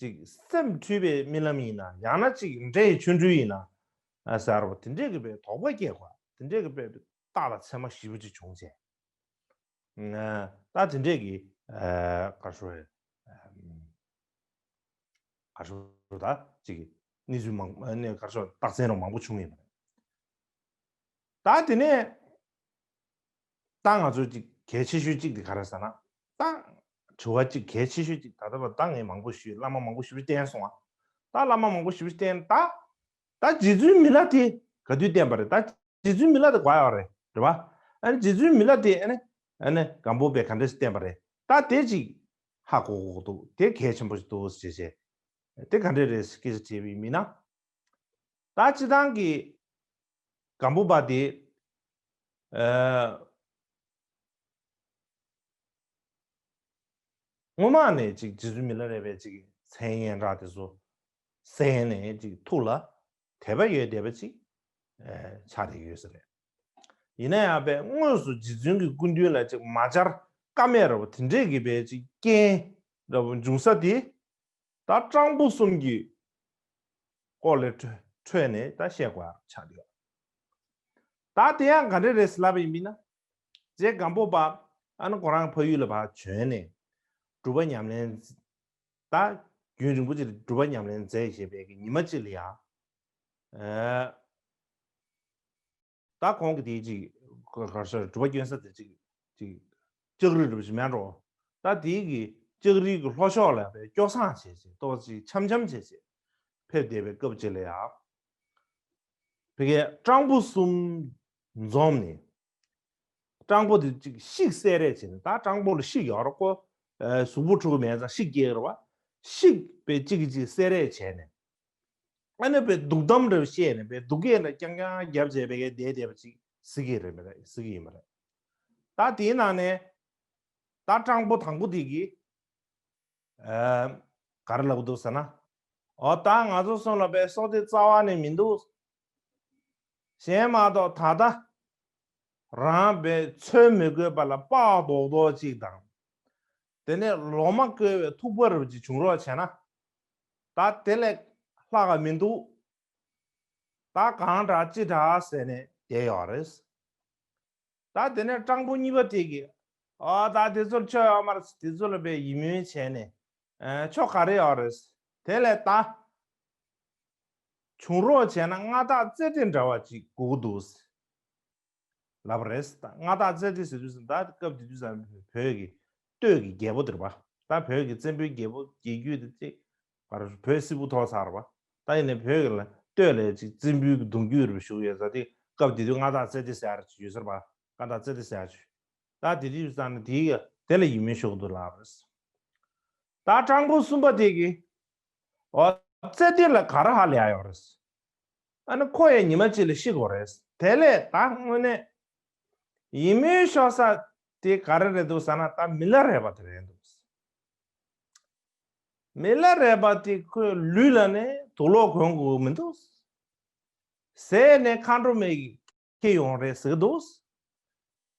ཅིག་སེམས་འཁྲུལ་པའི་རྨི་ལམ་ཡིན་ན། ཡང་ན་ཅིག་འདྲེ་ཡི་ཆོ་འཕྲུལ་ཡིན་ན། ཨ་ཟེར་བ་དེ་འདྲའི་གི་བས་དོགས་པ་སྐྱེ་དགོས། དེ་འདྲའི་གི་བས་རྟགས་དང་མཚན་མ་ཞིབ་པོ་ཅིག་བྱུང་བྱས། ད་དེ་འདྲའི་གི་ག་རེ་ཞུ་དགོས་རེད། ག་རེ་ཞུ་དགོས་རེད། ད་ཅིག་གནས་ཚུལ་མང་ནས་ག་རེ་ཞུ་དགོས་རེད། རྟགས་མཚན་རང་མང་པོ་བྱུང་ཡོད་པ་རེད། ད་དེ་ནས་ད་ང་ཚོ་ཅིག་གལ་ཆེ་ཤོས་ཅིག་དེ་ག་རེ་ཟེར་ན། ད་དྲི་བ་ཅིག་གལ་ཆེ་ཤོས་ཅིག་ད་ལྟ་བར་ད་ངས་མང་པོ་ཞུས། བླ་མ་མང་པོ་ཞེ་པོ་བསྟེན་སོང་ང་། ད་བླ་མ་མང་པོ་ཞེ་པོ་བསྟེན། ད་ད་རྗེ་བཙུན་མི་ལ་དེ་ག་དུས་བསྟེན་པ་རེད། ད་རྗེ་བཙུན་མི་ལ་དེ་ག་ཡོད་རེད། རེད་བ། ཨ་ནི་རྗེ་བཙུན་མི་ལ་དེ་ཨ་ནི་ཨ་ནི་སྒམ་པོ་པས་ག་འདྲས་བསྟེན་པ་རེད། ད་དེ་ཅིག་ཧ་གོ་གོ་འདུག་དེ་གལ་ཆེན་པོ་ཞིག་འདུག་ཟེར་བྱས། དེ་ག་འདྲས་རེད་ཟེར་སྐད་ཆ་དྲིས་པ་ཡིན་ན། ད་སྤྱིར་བཏང་གི་སྒམ་པོ་པ་དེ། ཨ། སྔོན་མ་ནས་ཅིག་རྗེ་བཙུན་མི་ལ་རས་པའི་ཅིག་མཚན་སྙན་གྲགས་དེ་ཚོ་གསན་ནས་ཅིག་ཐུགས་ལ་དད་པ་ཡོད་བསྡད་པ་ཅིག་ཨ་ཆགས་བསྡད་ཡོད་ས་རེད། ཡིན་ན་ཡང་པས་དངོས་སུ་རྗེ་བཙུན་གྱི་སྐུ་མདུན་ལ་ཅིག་མ་བཅར་ཀ་མེད་འདྲ་པོ་དེ་འདྲས་ཀྱི་པའི་ཅིག་རྐྱེན་འདྲ་པོ་འབྱུང་ས་དེ། ད་སྤྲང་པོ་གསུམ་གྱི་སྐོར་ལས་འཕྲོས་འཕྲོས་ནས་ད་བཤད་དགོས་ཆགས་ཡོད། ད་དེ་ཡང་ག་འདྲས་རེད་ཟེར་ལབ་པ་ཡིན་པས་ན། རྗེ་སྒམ་པོ་པ་ཨ་ནི་ཁོ་རང་ཕ་ཡུལ་ལ་ཕར་བྱོན་ནས་སྒྲུབ་པ་ཉམས་ལེན། ད་རྒྱུན་རིང་པོ་ཅིག་སྒྲུབ་པ་ཉམས་ལེན་མཛད་བཞིན་པའི་གི་ཉི་མ་གཅིག་ལ་ཡང་། ཨ། ད་ཁོང་གི་དེའི་ཅིག་ག་རེ་ཟེར། སྒྲུབ་པ་སྐྱོན་ས་དེ་ཅིག་ཅིག་ལྕགས་རི་འདྲ་པོ་ཞིག་མེད་འགྲོ། ད་དེའི་གི་ལྕགས་རིའི་གི་ལྷོ་ཕྱོགས་ལ་བས་སྐྱོ་སངས་བྱས་བྱས་ཏོག་ཙམ་འཆམ་འཆམ་བྱས་བྱས་ཕེབས་བསྡད་པའི་སྐབས་ཅིག་ལ་ཡང་། ཕ་གིའི་སྤྲང་པོ་གསུམ་འཛོམས་ནས། སྤྲང་པོ་དེ་ཅིག་ཤིག་བསད་རེས་བྱས་ནས། ད་སྤྲང་པོ་ལ་ཤིག་ཡོད་རེད་ཁོ། ཨ། གཟུགས་པོ་འཁྲུ་གི་མེད་ཙང་ཤིག་སྐྱེ་གི་རེད་བ། ཤིག་པའི་གཅིག་གིས་གཅིག་བསད་རེས་བྱས་ནས། ཨ་ནི་པའི་སྡུག་གཏམ་འདྲ་བཤད་ནས་པའི་སྡུག་སྐད་འདྲ་རྐྱང་རྐྱང་བརྒྱབ་བྱས་པའི་གི་བསྡད་བསྡད་པ་ཅིག་གཟིགས་ཀྱི་རེད་མི་རེད། གཟིགས་ཀྱི་ཡིན་པ་རེད། ད་དེའི་ནང་ནས་ད་སྤྲང་པོ་དང་པོ་དེ་གིས། ཨ། ག་རེ་ལབ་འདུག་ཟེར་ན། འོ་ད་ང་ཚོ་གསུམ་ལ་པའི་སྲོག་དེ་རྩ་བ་ནས་མི་འདུག་གཞན་མ་གཏོགས་ད་ལྟ་རང་པའི་འཚོལ་མི་དགོས་པ་ལ་པགས་རྡོག་རྡོག་ཅིག་དང་། དེ་ནས་ལོ་མ་བསྐོལ་བའི་ཐུག་པ་རུ་ཅིག་བྱུང་རོགས་བྱས་ན། ད་དེ་ལས་ལྷག་ག་མི་འདུག་ད་གང་དྲག་ཅི་དྲག་ཟེར་ནས་བསྡད་ཡོད་རེད། ད་དེ་ནས་སྤྲང་པོ་གཉིས་པ་དེ་གིས། ཨ། ད་དེ་ཚོར་ཆོ་ཡོད་མ་རེད། དེ་ཚོ་ལ་པའི་ཡིད་སྨོན་བྱས་ནས། ཨ། ཆོ་ག་རེ་ཡོད་རེད། དེ་ལས་ད་བྱུང་རོགས་བྱས་ན་མངའ་བདག་རྩེ་ལྡན་འདྲ་བ་ཅིག་དགོས་ཀྱི་འདུག་ལབ་པ་རེད། ད་མངའ་བདག་རྩེ་ལྡན་ཟེར་དུས་ཙམ། ད་སྐབས་དེ་དུས་ཙམ་བོད་ཀྱི་སྟོད་ཀྱི་རྒྱལ་པོ་དེ་རེད་པ། ད་བོད་ཀྱི་བཙན་པོའི་རྒྱལ་པོ་རྒྱལ་རྒྱུད་དེ་ཅིག་བར་བོད་སིལ་བུ་ཐོག་ཚར་བ། ད་ཡིན་ནའི་བོད་ཀྱི་ལ་སྟོད་ལ་ཅིག་བཙན་པོའི་གདུང་རྒྱུད་རུ་བཞུགས་ཡོད་ས་དེ། སྐབས་དེ་དུས་མངའ་བདག་རྩེ་ལྡན་ཟེར་ཡ་ཅིག་ཡོད་ས་རེད་པ། མངའ་བདག་རྩེ་ལྡན་ཟེར་ཡ་ཅིག་ད་དེ་དུས་ཙམ་ནས་དེའི་དེ་ལ་ཡིད་སྨོན་ཤོར་འདུག་ལབ་རེད། ད་སྤྲང་པོ་གསུམ་པ་དེ་གིས། འོ། རྩེ་ལྡན་ལ་ག་རེ་ཧ་ལས་ཡ་ཡོད་རེད། ཨ་ནི་ཁོ་ཡང་ཉི་མ་གཅིག་ལ་ཤི་དགོས་རེད། དེ་ལས་ད་དངོས་གནས་ཡིད་སྨོན་ཤོར་ས་དེ་ག་རེ་རེད་འདུག་ཟེར་ན། ད་མི་ལ་རས་པ་དེ་རེད་འདུག་མི་ལ་རས་པ་དེ་ཁོའི་ལུས་ལ་ནི་དུག་ལོག་གོན་དགོས་མི་འདུག་ཟས་ནི་མཁའ་འགྲོ་མའི་ཁྱེར་ཡོང་རེད་ཟེར་གི་འདུག་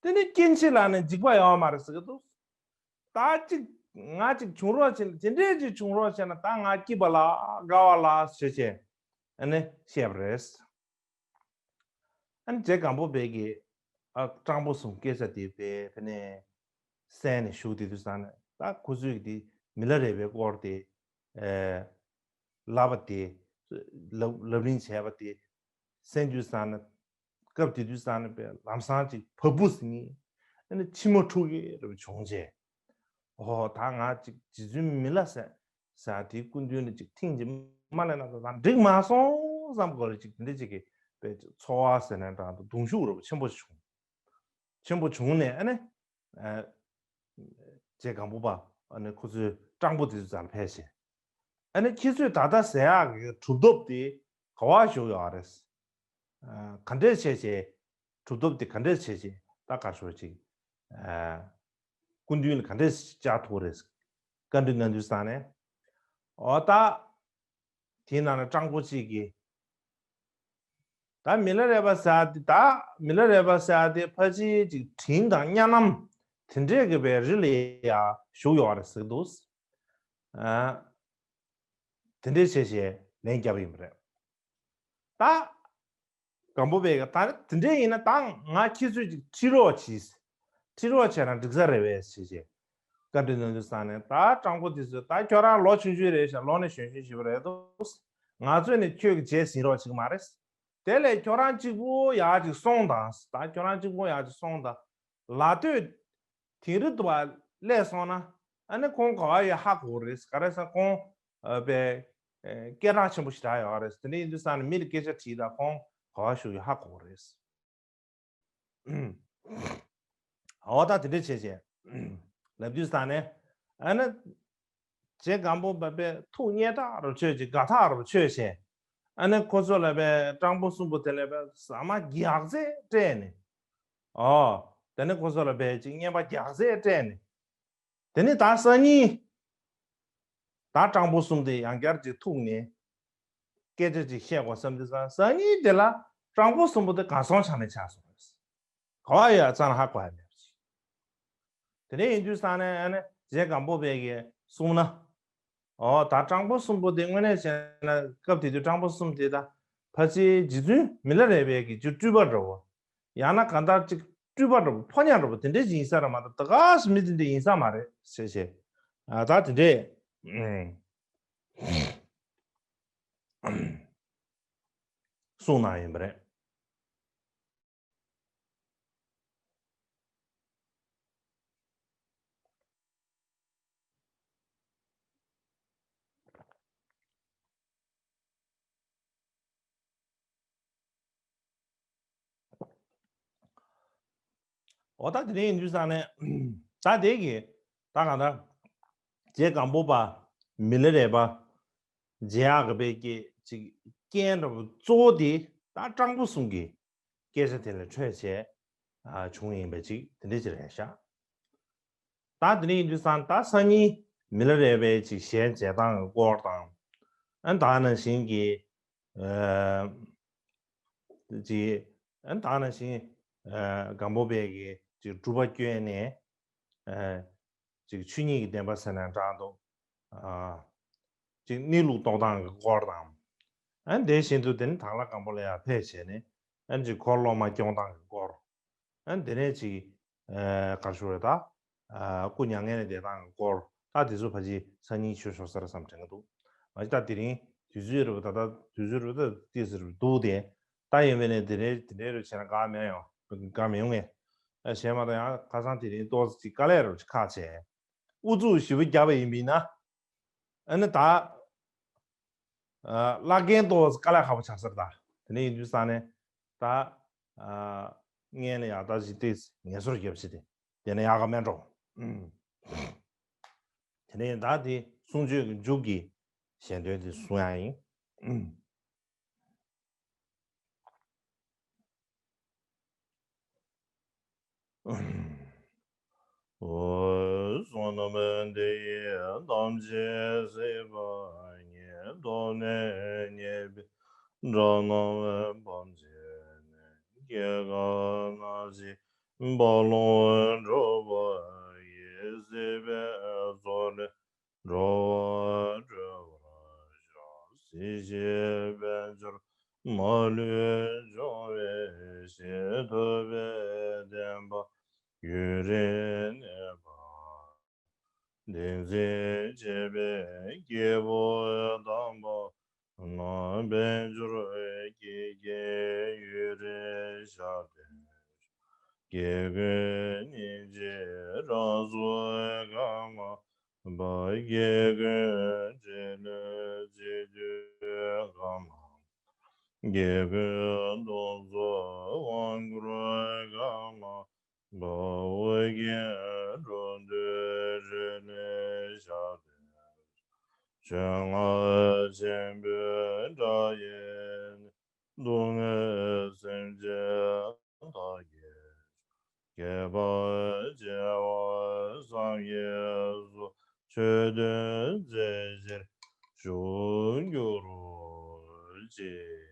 དེ་ནི་སྐྱེ་འཆི་ལ་ནི་འཇིགས་པ་ཡོད་མ་རེད་ཟེར་གི་འདུག་ད་ཅིག་ང་ཅིག་བྱུང་རོགས་བྱས་ན། དེ་འདྲས་ཅིག་བྱུང་རོགས་བྱས་ན་ད་ང་སྐྱིད་པ་ལ་དགའ་བ་ལ་ཞེས་བྱས་ཨ་ནི་བཤད་པ་རེད། ཨ་ནི་རྗེ་སྒམ་པོ་པས་ཀྱིས། ཨ། སྤྲང་པོ་གསུམ་སྐད་ཆ་དེ་བས་ཕ་ནས་གསན་ནས་བཞུགས་དེ་དུས་ཙམ་ནས། ད་ཁོ་ཚོས་ཀྱིས་དེ་མི་ལ་རས་པའི་སྐོར་དེ། ཨེ། ལབ་པ་དེ། ལབ་ལབ་གླེང་བྱས་པ་དེ་གསན་དུས་ཙང་ན། སྐབས་དེ་དུས་ཙང་ན་པས་ལམ་སང་ཅིག་བ་སྤུ་ཟིན་ནས་ཨ་ནི་མཆི་མ་འཁྲུག་གི་རབ་བྱུང་རྗེས། ཨོ་ད་ང་ཅིག་རྗེ་བཙུན་མི་ལ་ཟེར་ཟེར་དེའི་སྐུ་མདུན་ལ་ཅིག་ཐེངས་ཅིག་མ་སླེབས་ན་ད་འགྲིག་མ་སོང་བསམ་གོ་རེ་ཅིག་དེ་འདྲ་ཅིག་གི་པས་ཚོར་བ་ཟེར་ན་འདྲ་འདུག་གདུང་ཤུགས་རབ་ཆེན་པོ་བྱུང་། ཆེན་པོ་བྱུང་ནས་ཨ་ནི། ཨ། རྗེ་སྒམ་པོ་པ་ཨ་ནི་ཁོ་ཚོའི་སྤྲང་པོ་དེ་ཚོའི་རྩར་ཕེབས་བྱས། ཨ་ནི་ཁྱེད་ཚོས་ད་ལྟ་ཟེར་ཡག་གི་གྲུབ་ཐོབ་དེ་ག་བ་བཞུགས་ཡོད་རེད། ཨ། ག་འདྲས་བྱས་བྱས། གྲུབ་ཐོབ་དེ་ག་འདྲས་བྱས་བྱས་ད་ག་ཞོར་ཅིག་ཨ། སྐུ་མདུན་ལ་ག་འདྲས་བཅར་ཐུབ་རེད། བཀའ་འདྲི་གནང་དུས་ཙང་ནས། འོ་ད། དེའི་ནང་ལ་སྤྲང་པོ་གཅིག་གིས། ད་མི་ལ་རས་པ་ཟེར་ཡ་དེ་ད་མི་ལ་རས་པ་ཟེར་ཡ་དེ་ཕལ་ཆེར་ཅིག་དྲིན་དང་གཉའ་གནོན་དེ་འདྲས་ཀྱི་པའི་རི་ལ་ཡ་བཞུགས་ཡོད་རེད་ཟེར་གི་འདུག་ཨ། དེ་འདྲས་བྱས་བྱས་ལན་བརྒྱབ་ཡིན་པ་རེད། ད། སྒམ་པོ་པས་ད་དེ་འདྲས་ཡིན་ན་ད་ང་ཁྱེད་ཚོས་ཅིག་ཁྲིད་རོགས་གྱིས། ཁྲིད་རོགས་བྱས་ན་འགྲིག་ས་རེད་པས་ཟེར་བྱས། བཀའ་འདྲི་གནང་དུས་ཙང་ནས་ད་སྤྲང་པོ་དེ་ཚོས་ད་ཁྱོད་རང་ལོ་ཆུང་ཆུང་རེད་ཤག་ལོ་ནི་གཞོན་གཞོན་ཞིག་རེད་འདུག་ང་ཚོས་ནི་ཁྱོད་ཀྱི་རྗེས་ཟིན་རོགས་བྱེད་ཀྱི་མ་རེད། དེ་ལས་ཁྱོད་རང་གཅིག་པུ་ཡག་ཅིག་སོང་དང་ད་ཁྱོད་རང་གཅིག་པུ་ཡག་ཅིག་སོང་དང་། ལ་སྟོད་དིང་རི་དུ་བ་སླེབས་སོང་ན་ཨ་ནི་ཁོང་ག་བ་ཡོད་ཧ་གོ་རེད། ག་རེ་ཟེར་ཁོང་ཨ་པའི་ཨ་སྐད་གྲགས་ཆེན་པོ་ཞེ་དྲག་ཡོད་རེད། དེ་འདྲ་ཡིན་དུས་ཙང་ནས་མི་ལ་སྐད་ཆ་དྲིས་ད་ཁོང་ག་བ་བཞུགས་ཡོད་ཧ་གོ་རེད། འོ་ད་དེ་འདྲ་བྱས་བྱས་ལབ་དུས་ཙང་ནས་ཨ་ནི། རྗེ་སྒམ་པོ་པ་པས་ཐུགས་མཉེས་དྲགས་རུ་ཆོད་ཅིག་དགའ་ཐག་རུ་ཆོད་བྱས། ཨ་ནི་ཁོ་ཚོ་ལ་པའི་སྤྲང་པོ་གསུམ་པོ་དེ་ལ་པའི་ཟ་མ་རྒྱགས་ཚད་སྤྲད་ནས། ཨོ། དེ་ནས་ཁོ་ཚོ་ལ་པའི་ཅིག་རྔན་པ་རྒྱགས་ཚད་སྤྲད་ནས། དེ་ནས་ད་སང་ཉིན། ད་སྤྲང་པོ་གསུམ་དེ་ཡང་བསྐྱར་ཅིག་ཐུག་ནས། སྐད་ཆ་ཅིག་བཤད་དགོས་བསམ་དུས་ཙང་སང་ཉིན་དེ་ལ་སྤྲང་པོ་གསུམ་པོ་དེ་གར་སོང་ཆ་ནས་ཆགས་སོང་རེད། ག་བ་ཡོད་ཙང་ལ་ཧ་གོ་ཡ་མེད་པ་ཞིག་དེ་ནས་ཡིན་དུས་ཙང་ནས་ཨ་ནི་རྗེ་སྒམ་པོ་པས་ཀྱིས་གསུངས་ན། ཨོ་ད་སྤྲང་པོ་གསུམ་པོ་དེ་དངོས་གནས་བྱས་ན་སྐབས་དེ་དུས་སྤྲང་པོ་གསུམ་དེ་ད་ཕལ་ཆེར་རྗེ་བཙུན་མི་ལ་རས་པའི་གི་རྒྱུ་སྤྲུལ་པ་འདྲ་བོ། ཡང་ན་གང་ལྟར་ཅིག་སྤྲུལ་པ་འདྲ་བོ་ཕོ་ཉ་འདྲ་བོ་དེ་འདྲས་ཅིག་ཡིན་ས་རེད་མ་གཏོགས་ད་ག་སེ་མི་དེ་འདྲས་ཡིན་ས་མ་རེད་ཟེར་བྱས། ཨ་ད་དེ་འདྲས་གསུངས་གནང་ཡིན་པ་རེད། འོ་ད་དེ་རིང་ཡིན་དུས་ཙང་ནས་ད་དེ་གི་ད་གང་ལྟར་རྗེ་སྒམ་པོ་པ་མི་ལ་རས་པ་མཇལ་ཡག་གི་པའི་སྐད་ཅིག་རྐྱེན་འདྲ་བོ་གཙོ་བོ་དེ་ད་སྤྲང་པོ་གསུམ་གྱི་སྐད་ཆ་དེ་ལ་འཕྲོས་བྱས་ཨ་བྱུང་ཡིན་པ་ཅིག་དེ་འདྲ་ཅིག་རེད་ཤག་ད་དེ་འདྲ་ཡིན་དུས་ཙང་ད་སང་ཉིན་མི་ལ་རས་པའི་ཅིག་ཞལ་མཇལ་སྟངས་ཀྱི་སྐོར་དང་། ཨ་ད་ནང་བཞིན་གྱི་ཨ་ཅིག་ཨ་ད་ནང་བཞིན་ཨ་སྒམ་པོ་པའི་གི་ཅིག་སྒྲུབ་པ་བསྐྱོན་ནས་ཨ་ཅིག་ཆོས་ཉིད་ཀྱི་བདེན་པ་ཟེར་ན་འདྲ་འདུག་ཨ་ཅིག་གནས་ལུགས་རྟོགས་སྟངས་ཀྱི་སྐོར་དང་། ཨ་དེ་བཞིན་དུ་དེ་ནི་དྭགས་ལྷ་སྒམ་པོ་ལ་ཡར་ཕེབས་བྱས་ནས་ཨ་ཅིག་འཁོར་སློབ་མ་སྐྱོང་སྟངས་ཀྱི་སྐོར། ཨ་དེ་ནས་ཅིག་ཨ་ག་རེ་ཞུ་རེད་ད། ཨ་སྐུ་མྱ་ངན་ལས་འདས་སྟངས་ཀྱི་སྐོར་ད་དེ་ཚོ་ཕལ་ཆེར་སང་ཉིན་ཆོས་ཤོར་ས་རེད་བསམ་དྲན་གྱི་འདུག་མ་གཞི་ད་དེ་རིང་དུས་ཚོད་རེད་པ་ད་ད་དུས་ཚོད་རེད་པ་ད་ཏོག་ཙམ་རེད་འདུག་དེ་ད་ཡིན་པས་ནས་དེ་འདྲའི་དེ་འདྲའི་རེད་བྱས་ན་དགའ་མེད་ཡོང་དགའ་མི་ཡོང་ངས། ཨ་གཞན་མ་གཏོགས་ཡང་ཁ་སང་དེ་རིང་ཏོག་ཙམ་ཅིག་དཀའ་ལས་རེད་ཁག་བྱས། ཨུ་ཚུགས་ཞེ་པོ་བརྒྱབ་པ་ཡིན་པས་ན། ཨ་ནི་ད། ཨ་བླ་རྒན་ཏོག་ཙམ་དཀའ་ལས་ཁག་པོ་ཆགས་ས་རེད་ད། དེ་ནས་ཡིན་དུས་ཙང་ནས་ད། ཨ་སྔན་ལ་ཡག་ད་ཅིག་ཏོག་ཙམ་ངལ་གསོ་རྒྱབ་ཤིག་དེ། དེ་ནས་ཡག་ག་མེད་འགྲོ། ཨུམ། དེ་ནས་ད་དེ་གསུང་ཆོས་ཀྱི་མཇུག་གི་ཞལ་འདོན་དེ་གསུང་ཡག་ཡིན། ཨུམ། བསོད་ནམས་འདི་ཡིས་ཐམས་ཅད་གཟིགས་པ་ཉིད། ཐོབ་ནས་ཉེས་པའི་དགྲ་རྣམས་ཕམ་བྱས་ནས། སྐྱེ་རྒ་ན་འཆིའི་རྦ་ཀློང་འཁྲུགས་པ་ཡི། སྲིད་པའི་མཚོ་ལས་འགྲོ་བ་སྒྲོལ་བར་ཤོག་སྲིད་ཞིའི་དཔལ་འབྱོར་མ་ལུས་འབྱུང་བའི་ཕྱིར། ཐུབ་པའི་བསྟན་པ་ཡུན་རིང་གནས་པར། བསྟན་འཛིན་བཅས་པའི་སྐྱེས་བུ་དམ་པ་རྣམས་དཔལ་འབྱོར་སྐྱེད་ཀྱི་ཡུལ་རེ་ཤར་ཏེ། སྐྱེ་དགུའི་སྙིང་རྗེ་རང་གཟུགས་གང་མ་བ། སྐྱེ་དགུའི་འབྲེལ་ལོས་བྱེད་དུས་གང་མ། སྐྱེ་དགུའི་གདུང་འཚོབ་དབང་བསྐུར་གང་མ་བ། ཨོ་རྒྱན་འགྲོ་འདུལ་རེ་ལས་ཤར་ཏེ། ཆོས་རྔ་ཆེན་པོའི་སྒྲ་ཡིས་ནི། སྡུག་བསྔལ་སེམས་ཅན་དག་གི་དགེ་བ་བྱེ་བ་བསམ་ཡས་སུ། ཆོས་སྟོན་མཛད་ཕྱིར་བཞུགས་གྱུར་ཅིག།